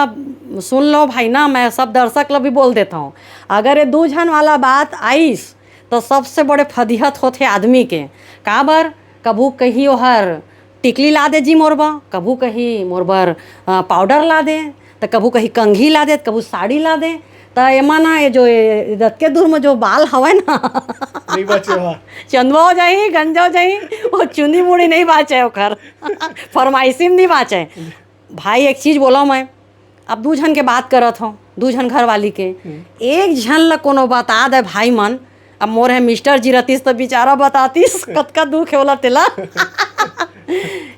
सुन लो भाई ना, मैं सब दर्शक ल भी बोल देता हूँ, अगर ये दू झन वाला बात आइस तो सबसे बड़े फदिहत होथे आदमी के। काबर? कभू कही ओहर टिकली ला दे जी मोर बर, कभू कही मोर बर पाउडर ला दे, त कभू कही कंघी ला दे, त कभू साड़ी ला दे। त एमा ना, ये जो ये रतके दूर में जो बाल हवय ना, नहीं बाचे वहाँ। चंदवा हो जाही, गंजा हो जाही, वो चुंदी मुड़ी नहीं बाचे ओखर। फरमाइशी में नहीं बाचे। भाई एक चीज बोला मैं, अब दू झन के बात करत हो, दू झन घर वाली के, एक झन ला कोनो बता दे भाई मन। अब मोर है मिस्टर जी रहतीस तो बेचारा बतातीस कतका दुख है ओला तेला।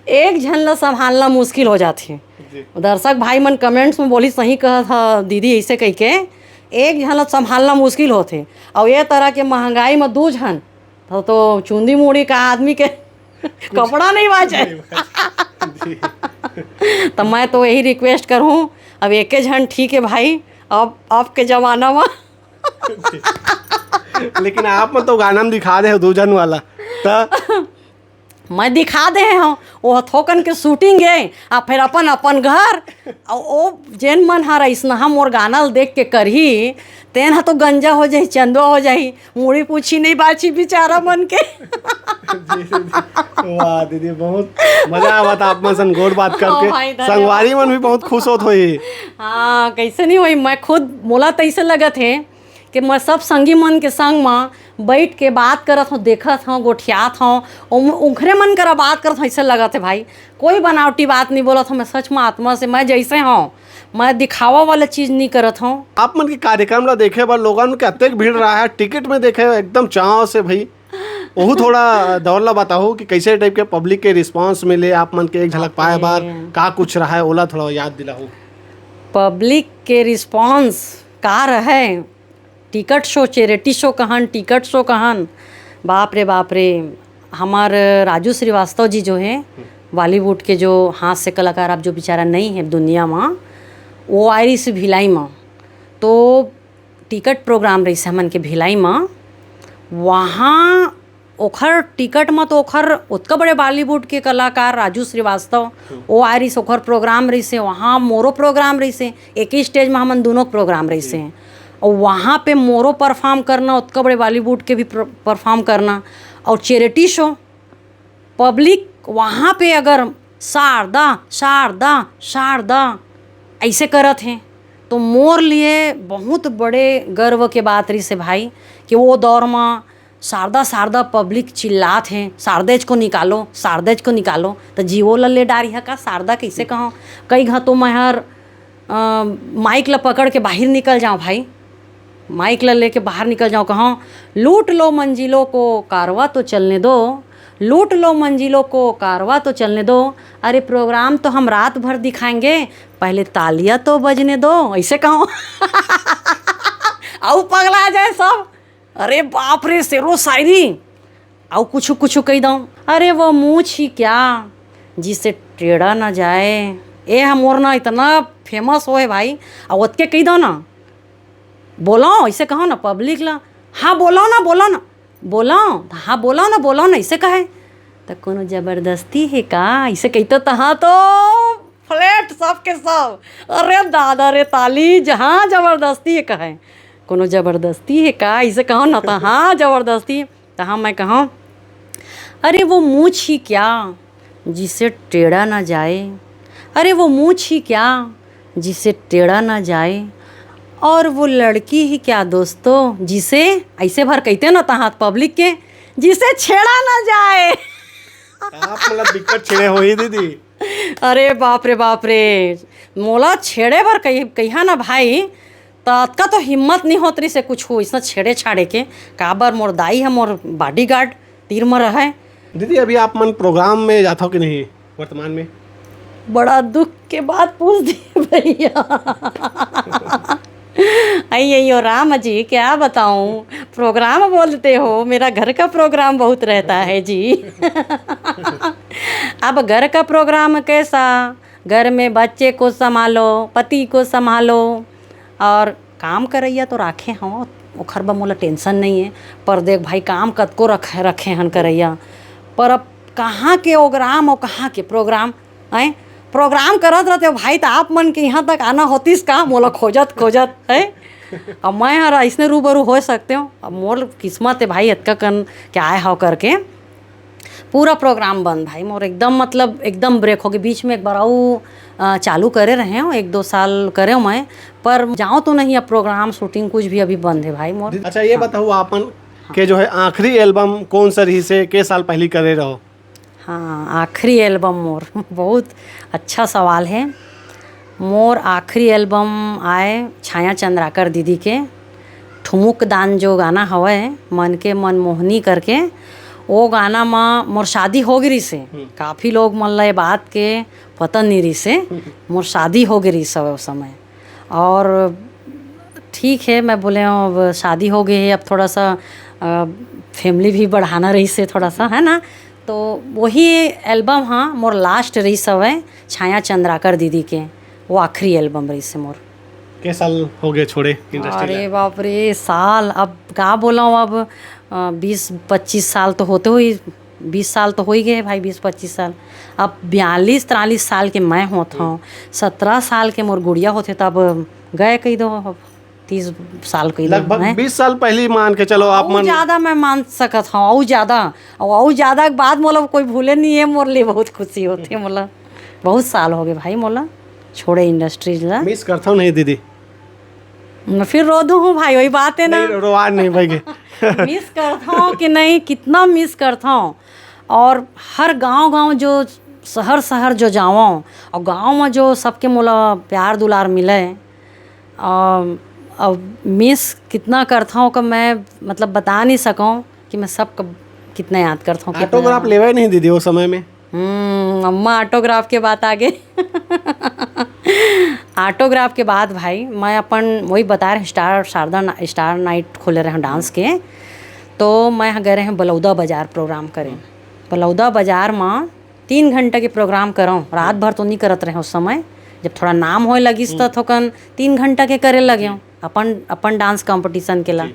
एक झन ला संभालना मुश्किल हो जाथे। दर्शक भाई मन कमेंट्स में बोली, सही कहत ह दीदी, ऐसे कह के एक झन ला संभालना मुश्किल होथे। और ये तरह के महंगाई में दू झन तो, तो चुंदी मुड़ी का आदमी के कपड़ा नहीं बाचे। तो मैं तो यही रिक्वेस्ट करूँ, अब एके झन ठीक है भाई, अब अब के जमाना में। लेकिन आप मन तो गाना में दिखा दे हो दू झन वाला, त मैं दिखा दे हूँ, वो थोकन के शूटिंग है, आ फिर अपन अपन घर। और वो जेन मन हर इसनहा मोर गाना ल देख के करही, तेन ह तो गंजा हो जाही, चंदवा हो जाही, मुड़ी पूछी नहीं बाची बेचारा मन के। जी, जी, जी। वाह दीदी, बहुत मजा आवत आप मन सन गोठ बात करके। भाई, धन्यवाद। संगवारी मन भी बहुत खुश होत होही। हाँ, कैसे नहीं होही, मैं खुद, मोला तो ऐसे लगत है कि मैं सब संगी मन के संग म बैठ के बात करत हूँ, देखत हूँ, गोठियात हूँ, उम-, उंखरे मन करा बात करत हूँ, ऐसे लगत है भाई, कोई बनावटी बात नहीं बोलत हूँ। मैं सच में आत्मा से, मैं जैसे हूँ, मैं दिखावा वाला चीज नहीं करत हूँ। आप मन के कार्यक्रम ला देखे बर लोगन के अतेक भीड़ रहा है, टिकट में देखे एकदम चाव से भाई। ओहू थोड़ा दौर ला बताओ कि कैसे टाइप के पब्लिक के रिस्पांस मिले आप मन के एक झलक पाए बर, का कुछ रहा है, ओला थोड़ा याद दिलाओ। पब्लिक के रिस्पांस का रहे, टिकट शो, चैरिटी शो कहन, टिकट शो कहन, बाप रे बाप रे। हमार राजू श्रीवास्तव जी जो है, बॉलीवुड के जो हास्य कलाकार, अब जो बेचारा नहीं है दुनिया में, वो आए रहिस भिलाई में, तो टिकट प्रोग्राम रहिस हमन के भिलाई में। वहाँ ओखर टिकट में तो ओखर ओतका बड़े बॉलीवुड के कलाकार राजू श्रीवास्तव, वो आए रहिस, ओखर प्रोग्राम रहिस हे, वहाँ मोरो प्रोग्राम रहिस हे, एक ही स्टेज में हमन दोनों प्रोग्राम रहिस हे। और वहाँ पे मोरो परफॉर्म करना, ओतका बड़े बॉलीवुड के भी परफॉर्म करना, और चैरिटी शो, पब्लिक वहाँ पे अगर शारदा, शारदा, शारदा ऐसे करत हे, तो मोर लिए बहुत बड़े गर्व के बात रहिस हे भाई, कि वो दौर में शारदा, शारदा पब्लिक चिल्लात हे, "शारदेज को निकालो, शारदेज को निकालो।" तो जीवो ल ले डारी हे का शारदा, कैसे कहो? कई घा तो मैं हर, अ, माइक ल पकड़ के बाहर निकल जाओ भाई, माइक ल लेके बाहर निकल जाओ, कहो, "लूट लो मंजिलों को, कारवा तो चलने दो, लूट लो मंजिलों को, कारवा तो चलने दो, अरे प्रोग्राम तो हम रात भर दिखाएंगे, पहले तालियां तो बजने दो," ऐसे कहो। अउ पगला जाए सब। अरे बाप रे, शेरो शायरी। अउ कुछु कुछु कहि दऊं, "अरे वो मूछ ही क्या, जिसे टेढ़ा न जाए।" ए ह मोर ना इतना फेमस होए भाई, अउ ओतके कहि दऊं ना, "बोलो," ऐसे कहो ना पब्लिक ला, "हाँ बोलो ना, बोलो ना, बोलो, हाँ बोलो ना, बोलो ना," ऐसे कहे। त कोनो जबरदस्ती हे का? इसे कहितो तहाँ तो फ्लैट सब के सब। अरे दादा रे, ताली जहाँ जबरदस्ती हे कहे। कोनो जबरदस्ती हे का? इसे कहो ना, तहाँ जबरदस्ती। तहाँ मैं कहूँ, अरे वो मूछ ही क्या जिसे टेढ़ा ना जाए, अरे वो मूछ ही क्या जिसे टेढ़ा ना जाए, और वो लड़की ही क्या दोस्तों जिसे, ऐसे भर कहते ना तहाँ पब्लिक के, जिसे छेड़ा ना जाए। आप मतलब दिक्कत छेड़े हो ही दीदी। अरे बाप रे बाप रे, मोला छेड़े बर कही कहिया ना भाई, त अतका तो हिम्मत नहीं होत रहिस हे कुछ हो इसना छेड़े छाड़े के। काबर मोर दाई ह मोर बॉडीगार्ड तीर म रहय। दीदी, अभी आप मन प्रोग्राम में जाथव कि नहीं वर्तमान में? बड़ा दुख के बात पूछ दिए भैया। आई अयो राम जी, क्या बताऊं, प्रोग्राम बोलते हो, मेरा घर का प्रोग्राम बहुत रहता है जी। अब घर का प्रोग्राम कैसा, घर में बच्चे को संभालो, पति को संभालो, और काम करइया तो राखे हव, ओखर बर मोला टेंशन नहीं है। पर देख भाई, काम कतको रखे रखे हन करइया, पर अब कहाँ के ओग्राम और कहाँ के प्रोग्राम, हैं? प्रोग्राम करत रहते हो भाई, त आप मन के यहाँ तक आना होतिस का, मोला खोजत खोजत है। अब मैं हर अइसने रूबरू हो सकते हो। अब मोर किस्मत है भाई, अतका कन के आए हव करके। पूरा प्रोग्राम बंद भाई मोर, एकदम, मतलब, एकदम ब्रेक हो गए। बीच में एक बार अउ, अ, चालू करे रहे हो, एक दो साल करे हो मैं, पर जाओ तो नहीं, अब प्रोग्राम, शूटिंग, कुछ भी अभी बंद है भाई मोर। अच्छा, ये हाँ। बताओ, आपन के जो है आखिरी एल्बम कौन सा रहिस हे, के साल पहली करे रहो? हाँ, आखिरी एल्बम मोर। बहुत अच्छा सवाल है। मोर आखिरी एल्बम आए छाया चंद्राकर दीदी के, ठुमुक दान जो गाना हवय, मन के मनमोहनी करके, वो गाना म मोर शादी हो गे रिहिस हे। हम्म। काफ़ी लोग मन ल ये बात के पता नहीं रिहिस हे, मोर शादी हो गे रिहिस हवय उस समय। और ठीक है, मैं बोले हूँ, अब शादी हो गई है, अब थोड़ा सा, अ, फैमिली भी बढ़ाना रहिस हे थोड़ा सा, है ना? तो वही एल्बम, हाँ, मोर लास्ट रहिस हवय छाया चंद्राकर दीदी के, वो आखिरी एल्बम रहिस हे मोर। के साल हो गए छोड़े इंडस्ट्री अरे ला? बाप रे, साल, अब का बोला हूँ, अब, अ, बीस पच्चीस साल तो होते हुई, बीस साल तो हो ही गए भाई, बीस पच्चीस साल। अब बयालीस तिरालीस साल के मैं होत हूँ, हम्म। सत्रह साल के मोर गुड़िया होते, तब गए कही दो, अब तीस साल कही दो, लगभग हैं? बीस साल पहली मान के चलो आप अउ मन। ज्यादा मैं मान सकत हूँ, अउ ज्यादा, अउ, अउ ज्यादा के बाद मोला कोई भूले नहीं है, मोर लिए बहुत खुशी होती है मोला। बहुत साल हो गए भाई मोला छोड़े इंडस्ट्रीज ला। मिस करता हूँ नहीं दीदी? मैं फिर रो दूँ हूँ भाई, वही बात है ना। नहीं, रोवान नहीं भाई के। मिस करता हूँ कि नहीं, कितना मिस करता हूँ। और हर गांव-गांव जो, शहर-शहर जो जावं और गांव में जो सबके मोला प्यार दुलार मिले, अम, अब मिस कितना करता हूँ कि मैं, मतलब, बता नहीं सकूँ कि मैं सबको कितना याद करता हूँ, कितना ऑटोग्राफ याद। लेवे नहीं दीदी वो समय में? हम्म, अम्मा ऑटोग्राफ के बात आ गए। ऑटोग्राफ के बाद भाई, मैं अपन वही बता रहे, स्टार, शारदा ना-, स्टार नाइट खोले रहे डांस के, तो मैं ह गए रहे बलौदा बाजार प्रोग्राम करे। बलौदा बाजार म तीन घंटा के प्रोग्राम करव, रात भर तो नहीं करत रहे उस समय, जब थोड़ा नाम होए लगिस, त थोकन तीन घंटा के करे लगे, अपन, अपन डांस कॉम्पिटिशन के ला। जी।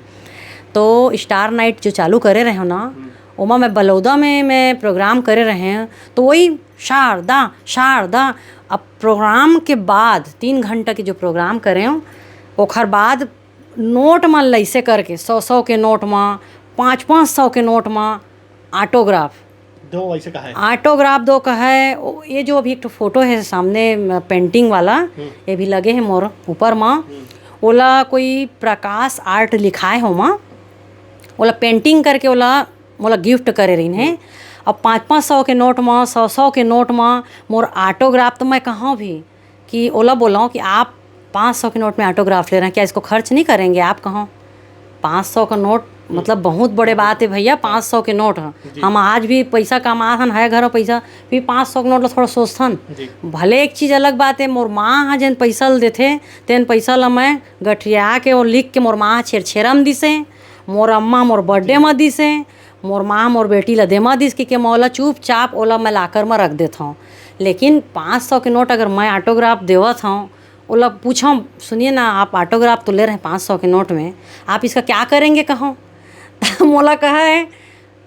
तो स्टार नाइट जो चालू करे रहे हो ना, ओमा मैं बलौदा में मैं प्रोग्राम करे रहे हूँ, तो वही शारदा, शारदा। अब प्रोग्राम के बाद, तीन घंटा के जो प्रोग्राम करे हूँ, ओखर बाद नोट मन ल ऐसे करके, सौ सौ के नोट म, पाँच पाँच सौ के नोट म ऑटोग्राफ। दो ऐसे कहा है। ऑटोग्राफ दो कहा है। ओ, ये जो अभी एक ठो फोटो है सामने, म, पेंटिंग वाला, हम्म। ये भी लगे है मोर ऊपर म। हम्म। ओला कोई प्रकाश आर्ट लिखाए हो म, ओला पेंटिंग करके ओला मोला गिफ्ट करे रहिन हे। अब पाँच पाँच सौ के नोट म, सौ सौ के नोट म मोर ऑटोग्राफ, तो मैं कहाँ भी कि ओला बोलव कि आप पाँच सौ के नोट में ऑटोग्राफ ले रहे हैं, क्या इसको खर्च नहीं करेंगे आप? कहो, पाँच सौ का नोट, मतलब, बहुत बड़े बात है भैया, पाँच सौ के नोट ह। जी। हम आज भी पैसा कमाथन, है घर में पैसा, फिर पाँच सौ के नोट ला थोड़ा सोचथन। जी। भले एक चीज अलग बात है, मोर माँ ह जेन पैसा ल देथे, तेन पैसा ला मैं गठिया के और लिख के मोर माँ ह छेरछेरा म दिसे, मोर अम्मा मोर बर्थडे म दिसे, मोर माँ मोर बेटी ला दे म दिस कि, कि मोला चुपचाप ओला मैं लाकर म रख देत हूँ। लेकिन पाँच सौ के नोट अगर मैं ऑटोग्राफ देवत हूँ, ओला पूछो, "सुनिए ना, आप ऑटोग्राफ तो ले रहे हैं पाँच सौ के नोट में, आप इसका क्या करेंगे?" कहो। त मोला कहा है,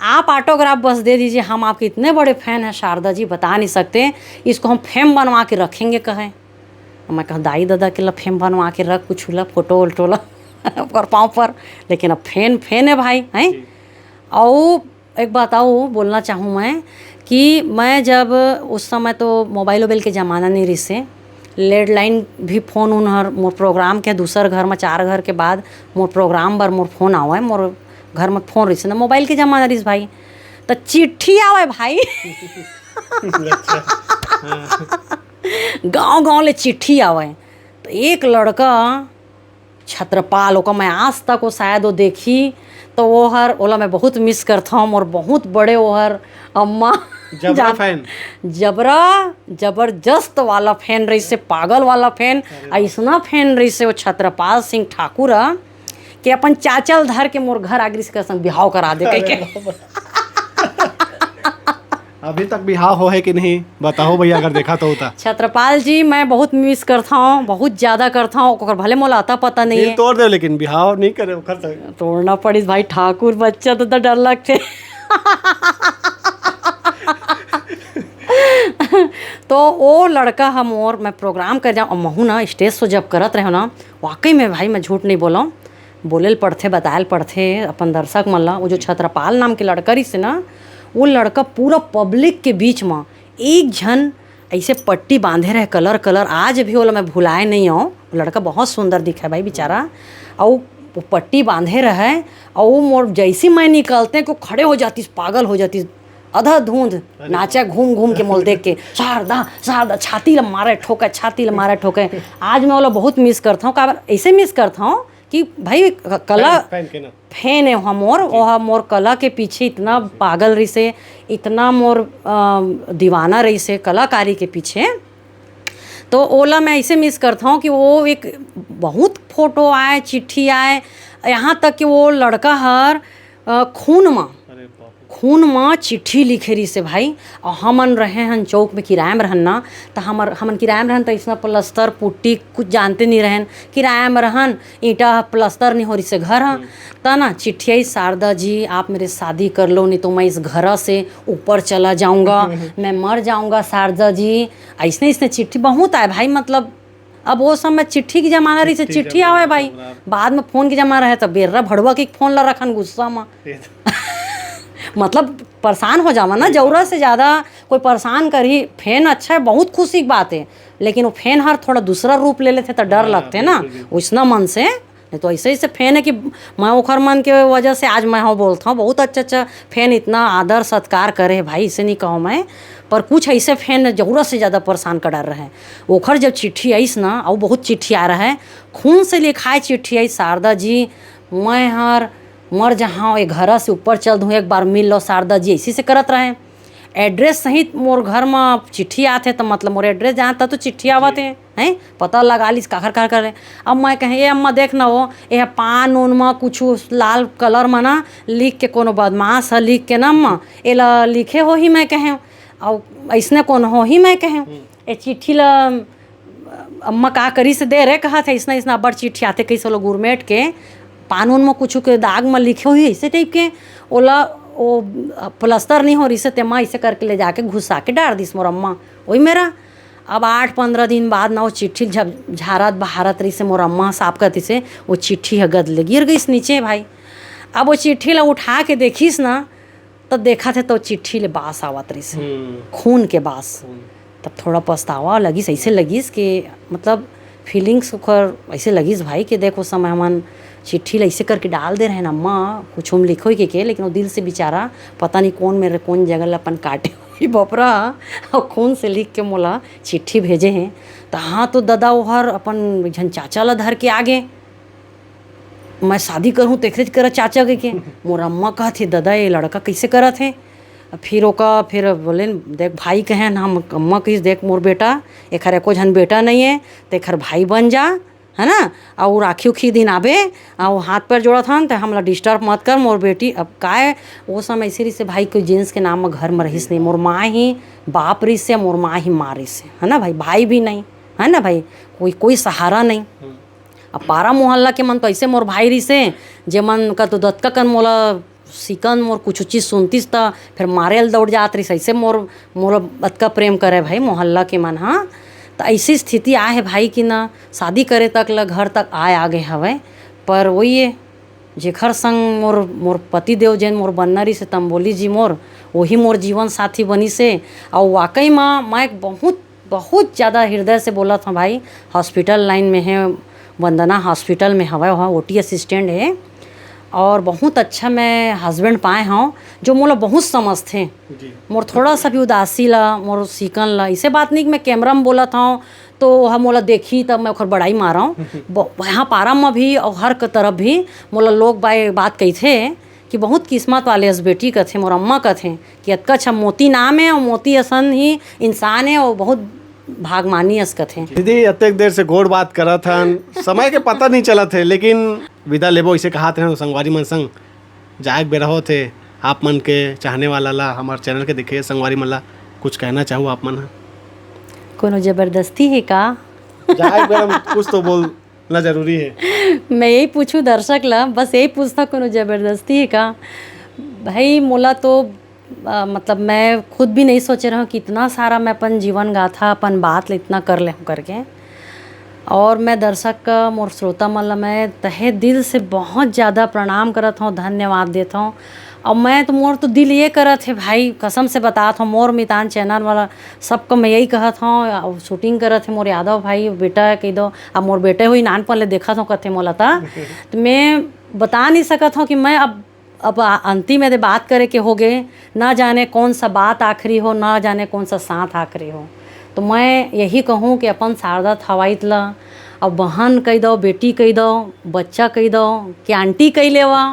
आप ऑटोग्राफ बस दे दीजिए, हम आपके इतने बड़े फैन हैं शारदा जी, बता नहीं सकते, इसको हम फेम बनवा के रखेंगे कहे। मैं कहा, दाई ददा के ला फेम बनवा के रख, कुछ ला फोटो वोटो ला ओकर पाँव पर। लेकिन अब फैन फैन है भाई, हैं। और एक बात और बोलना चाहूँ मैं कि मैं जब, उस समय तो मोबाइल वोबाइल के ज़माना नहीं रिसे, लैंडलाइन भी फोन उन हर मोर प्रोग्राम के दूसर घर में, चार घर के बाद मोर प्रोग्राम बर मोर फोन आवे, मोर घर में फोन रिसे ना, मोबाइल के ज़माना रिस भाई, तो चिट्ठी आवे भाई। गांव गांव ले चिट्ठी आवे। तो एक लड़का छत्रपाल, ओका मैं आज तक, वो शायद वो देखी, तो वो हर ओला मैं बहुत मिस करता हूँ। और बहुत बड़े वो हर अम्मा जबरा जान- फैन। जबरा, जबरदस्त वाला फैन रहिसे, पागल वाला फैन। ऐसना फैन रहिसे वो छत्रपाल सिंह ठाकुर ह, कि अपन चाचा ल धर के मोर घर आगरी से संग बिहाव करा दे कह के। अभी तक बिहाव हो है कि नहीं, बताओ भैया, अगर देखा तो होता। छत्रपाल जी, मैं बहुत मिस करता हूँ, बहुत ज्यादा करता हूँ, ओकर भले मोला अता पता नहीं दिल है। तोड़ दे, लेकिन बिहाव नहीं करे ओकर संग। तोड़ना पड़िस भाई, ठाकुर बच्चा तो, तो डर लगते। तो वो लड़का हम और मैं प्रोग्राम कर जाऊँ, महू ना स्टेज शो जब करत रहे ना, वाकई में भाई मैं झूठ नहीं बोला, बोले ल पड़थे, बताए ल पड़थे अपन दर्शक मन ला। वो जो छत्रपाल नाम के लड़का रहिस ना, वो लड़का पूरा पब्लिक के बीच में एक झन ऐसे पट्टी बांधे रहे, कलर कलर, आज भी ओला मैं भुलाए नहीं हूँ। वो लड़का बहुत सुंदर दिखे भाई बेचारा। और वो पट्टी बांधे रहे, और वो मोर जैसी मैं निकलते कि वो खड़े हो जातिस, पागल हो जातिस, अधा धुंध नाचा घूम घूम के मोल देख के, शारदा शारदा, छाती ल मारे ठोके, छाती ल मारे ठोके। आज मैं ओला बहुत मिस करता हूँ। काबर ऐसे मिस करता हूँ कि भाई क-, कला फैन, फैन के ना। फैन है हम मोर, वो हम मोर कला के पीछे इतना पागल रहिसे, इतना मोर अ, दीवाना रहिसे कलाकारी के पीछे। तो ओला मैं ऐसे मिस करता हूँ कि वो एक बहुत फोटो आए, चिट्ठी आए, यहाँ तक कि वो लड़का हर अ, खून म अरे बाप रे। खून म चिट्ठी लिखे रहिसे भाई। और हमन रहे हन चौक में किराया में रहन ना, तो हमर हमन किराया में रहन, तो इसना प्लस्तर पुट्टी कुछ जानते नहीं रहन। किराया में रहन, ईंटा ह प्लस्तर नहीं हो रहिसे घर ह। त ना चिट्ठी आई, शारदा जी, आप मेरे शादी कर लो, नहीं तो मैं इस घर से ऊपर चला जाऊंगा, मैं मर जाऊंगा शारदा जी। ऐसने ऐसने चिट्ठी बहुत आए भाई। मतलब अब वो समय चिट्ठी के जमाना रहिसे, चिट्ठी चिट्ठी जमाना आवे भाई। जमाना। बाद में फोन के जमाना रहे, तो बेर्रा भड़वा के फोन ला रखन गुस्सा में। ये तो मतलब परेशाान हो जावा ना, जरूरत से ज्यादा कोई परेशान करही। फैन अच्छा है, बहुत खुशी की बात है, लेकिन वो फैन हर थोड़ा दूसरा रूप ले लेते तो डर हाँ, लगते ना बिल्कुल, बिल्कुल। उसना मन से। नहीं तो ऐसे ऐसे फैन है कि मैं ओखर मन के वजह से आज मैं हो बोलता हूँ, बहुत अच्छा अच्छा फैन, इतना आदर सत्कार करे है भाई, इसे नहीं कहो मैं। पर कुछ ऐसे फैन जरूरत से ज्यादा परेशान कर डर रहे हैं। ओखर जब चिट्ठी आईस ना, और बहुत चिट्ठी आ रहा है, खून से लिखाए चिट्ठी आई, शारदा जी, मैं हर मर जहाँ, एक घर से ऊपर चल दूँ, एक बार मिल लो शारदा जी, ऐसे से करत रहे। एड्रेस सहित मोर घर म चिट्ठी आथे, त मतलब मोर एड्रेस जानता तो चिट्ठी आवत हे, हैं? पता लगा लिस काखर काखर करे। अब मैं कहें, "ए अम्मा, देख ना वो, ये पान उन म कुछ लाल कलर म ना लिख के, कोनो बदमाश ह लिख के ना अम्मा, एला लिखे होही," मैं कहें, "अउ अइसने कोनो होही," मैं कहें। "ए चिट्ठी ल अम्मा का करिस दे रे," कहत हे, "अइसना अइसना अब्बड़ चिट्ठी आथे," कइसे ओला गुरमेट के पान उन म कुछु के दाग म लिखे होही, अइसे टाइप के। ओला ओ प्लस्तर नहीं हो रिसे, तेमा अइसे करके ले जाके घुसा के डार दिस मोर अम्मा। ओही मेरा अब आठ पंद्रह दिन बाद ना वो चिट्ठी झ-, झारत बहारत रहिसे, मोर अम्मा साफ करतिसे, वो चिट्ठी ह गद ले गिर गइस नीचे भाई। अब वो चिट्ठी ला उठा के देखिस ना, त देखत हे तो चिट्ठी ले बास आवत रहिसे, हम्म। खून के बास। खून। तब थोड़ा पछतावा लगिस, अइसे लगिस कि मतलब फीलिंग्स ओकर अइसे लगिस भाई कि देख, उस समय हमन चिट्ठी ला अइसे करके डाल दे रहेन अम्मा, कुछ हम लिखो ही के, के, लेकिन वो दिल से बेचारा पता नहीं कौन मेरे, कौन जगह ला अपन काटे हुई बपरा, और खून से लिख के मोला चिट्ठी भेजे हैं। त हाँ, तो ददा ओहर अपन एक झन चाचा ला धर के आ गे। मैं शादी करहूँ तेखरेच करा चाचा के, के। मोर अम्मा कहत हे, "ददा, ये लड़का कइसे करत हे?" फिर ओका, फिर बोले, "देख भाई," कहेन, हम अम्मा कहिस, "देख मोर बेटा, एखर एको झन बेटा नहीं है, तेखर भाई बन जा, है ना? अउ राखी उखी दिन आबे, अउ हाथ पैर जोड़त हन, त हमला डिस्टर्ब मत कर, मोर बेटी।" अब काय, वो समय ऐसे रहिसे भाई, कोई जेंट्स के नाम म घर म रहिस नहीं, मोर माँ ही बाप रहिसे, मोर माँ ही माँ रहिसे, है ना भाई? भाई भी नहीं, है ना भाई? कोई, कोई सहारा नहीं। अब पारा मोहल्ला के मन तो ऐसे मोर भाई रहिसे, जे मन का तो दतका कन मोला सिकन मोर कुछ चीज सुनतिस त फेर मारे ल दौड़ जात रहिस। ऐसे मोर, मोर अतका प्रेम करे भाई मोहल्ला के मन ह। त ऐसी स्थिति आए हे भाई कि ना शादी करे तक ल घर तक आए आ गए हवय। पर वही है, जेखर संग मोर, मोर पति देव जेन मोर बनना रहिस हे तंबोली जी मोर, वही मोर जीवन साथी बनिस हे। अउ वाकई म मैं एक बहुत, बहुत ज़्यादा हृदय से बोलत हूँ भाई, हॉस्पिटल लाइन में है, वंदना हॉस्पिटल में हवय, वहाँ ओटी असिस्टेंट है। और बहुत अच्छा मैं हस्बैंड पाए हूँ जो मोला बहुत समझथे। मोर थोड़ा सा भी उदासी ला, मोर सीकन ला, इसे बात नहीं कि मैं कैमरा में बोलत हूँ तो वह मोला देखी तब मैं ओखर बड़ाई मारव। ब-, यहाँ पारा में भी और हर क तरफ भी मोला लोग बाय बात कहिथे कि बहुत किस्मत वाले अस बेटी कथे, मोर अम्मा कथे कि अतका अच्छा मोती नाम है और मोती असन ही इंसान है और बहुत भागमानी अस कथे। दीदी, अतेक देर से गोठ बात करत हन, समय के पता नहीं चलत है, लेकिन विदा लेबो इसे कहात रहे संगवारी मन संग। जाए के बेरा होत हे, आप मन के चाहने वाला ला, हमार चैनल के देखे संगवारी मन ला कुछ कहना चाहू आप मन ह? कोनो जबरदस्ती है का? जाए के बेरा में कुछ तो बोलना जरूरी है। मैं यही पूछूं दर्शक ला, बस यही पूछता, कोनो जबरदस्ती है का? भाई, मोला तो, अ, मतलब, मैं खुद भी नहीं सोचे रहूं कि इतना सारा मैं अपन जीवन गाथा, अपन बात ला इतना कर ले हूं करके। और मैं दर्शक का, मोर श्रोता मन ला मैं तहे दिल से बहुत ज़्यादा प्रणाम करत हूँ, धन्यवाद देत हूँ। और मैं तो, मोर तो दिल ये करत है भाई, कसम से बतात हूँ, मोर मितान चैनल वाला सबको मैं यही कहत हूँ। और शूटिंग करत है मोर यादव भाई, बेटा कह दो, अब मोर बेटे हुई नानपन ले देखत हूँ कथे मोला ता। तो मैं बता नहीं सकत हूँ कि मैं अब, अब आ-, अंतिम यदि बात करे के होगे, ना जाने कौन सा बात आखिरी हो, ना जाने कौन सा साथ आखिरी हो। तो मैं यही कहूँ कि अपन शारदा थवाइत ला अब बहन कह दो, बेटी कह दो, बच्चा कह दो, कि आंटी कह लेवा,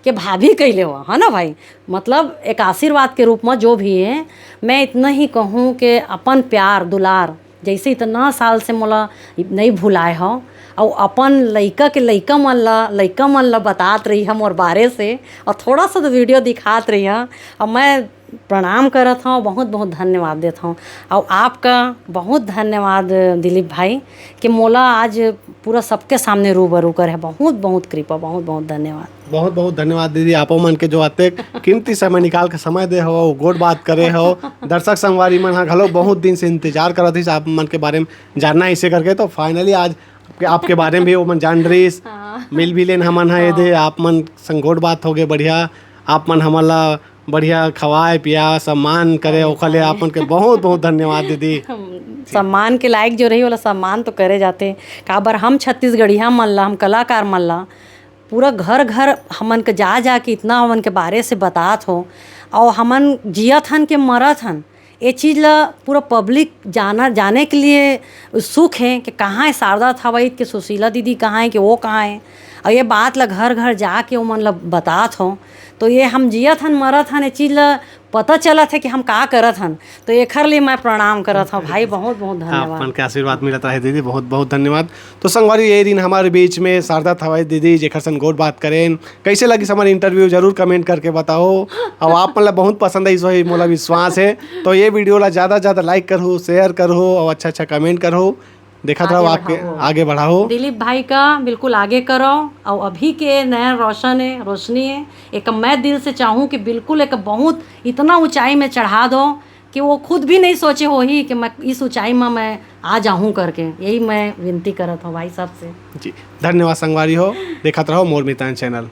कि भाभी कह लेवा, है ना भाई? मतलब, एक आशीर्वाद के रूप में जो भी है, मैं इतना ही कहूँ कि अपन प्यार दुलार जैसे इतना साल से मोला नहीं भुलाए हो, और अपन लइका के लइका मन ला, लइका मन ला बतात रही है मोर बारे से, और थोड़ा सा तो वीडियो दिखात रही है, और मैं प्रणाम करत हूँ, बहुत बहुत धन्यवाद देत हूँ। और आपका बहुत धन्यवाद दिलीप भाई, कि मोला आज पूरा सबके सामने रूबरू करे है। बहुत बहुत कृपा, बहुत बहुत धन्यवाद। बहुत बहुत धन्यवाद दीदी, आपो मन के जो अतेक कीमती समय निकाल के समय दे हो, गोठ बात करे हो। दर्शक संगवारी मन ह घलो बहुत दिन से इंतजार करत रहिस आप मन के बारे में जानना इसे करके, तो finally आज आपके, आपके बारे में भी ओमन जान रहिस। हाँ। मिल भी लेन हमन ह एदे, आप मन संग गोठ बात होगे बढ़िया, आप मन हमन ला बढ़िया खवाए पिया सम्मान करे, ओखर ले आप मन के बहुत बहुत धन्यवाद दीदी। हम सम्मान के लायक जो रही, ओला सम्मान तो करे जाते। काबर हम छत्तीसगढ़िया मन ला, हम कलाकार मन ला पूरा घर घर हमन के जा जा के इतना हमन के बारे से बतात हो, और हमन जियत हन के मरत हन, ये चीज़ ला पूरा पब्लिक जाना, जाने के लिए उत्सुक है कि कहाँ है शारदा थवाइत के सुशीला दीदी, कहाँ है कि वो कहाँ है। और ये बात ला घर घर जाके ओमन ला बतात हो, तो ये हम जियत हन मरत हन, ये चीज़ ला पता चलत है कि हम का करत हन। तो एखर लिए मैं प्रणाम करत हूँ भाई, बहुत बहुत आप धन्यवाद। मन के आशीर्वाद मिलत रहे दीदी, बहुत बहुत धन्यवाद। तो संगवारी, ये दिन हमारे बीच में शारदा थवाइत दीदी जेखर सन गोठ बात करेन। कैसे लगिस हमारे इंटरव्यू, जरूर कमेंट करके बताओ। और आप मन ला बहुत पसंद आई, सोई मोला विश्वास है। तो ये वीडियो ला ज़्यादा से ज़्यादा लाइक करहु, शेयर करहु और अच्छा अच्छा कमेंट करहु। देखत आगे रहो आपके बढ़ाओ। आगे बढ़ाओ। दिलीप भाई का बिल्कुल आगे करो, और अभी के नया रोशन है, रोशनी है, एक मैं दिल से चाहूँ कि बिल्कुल एक बहुत इतना ऊंचाई में चढ़ा दो कि वो खुद भी नहीं सोचे होही कि मैं इस ऊंचाई में मैं आ जाऊँ करके। यही मैं विनती करत हूँ भाई सबसे। जी, धन्यवाद संगवारी हो, देखत रहो मोर मितान चैनल।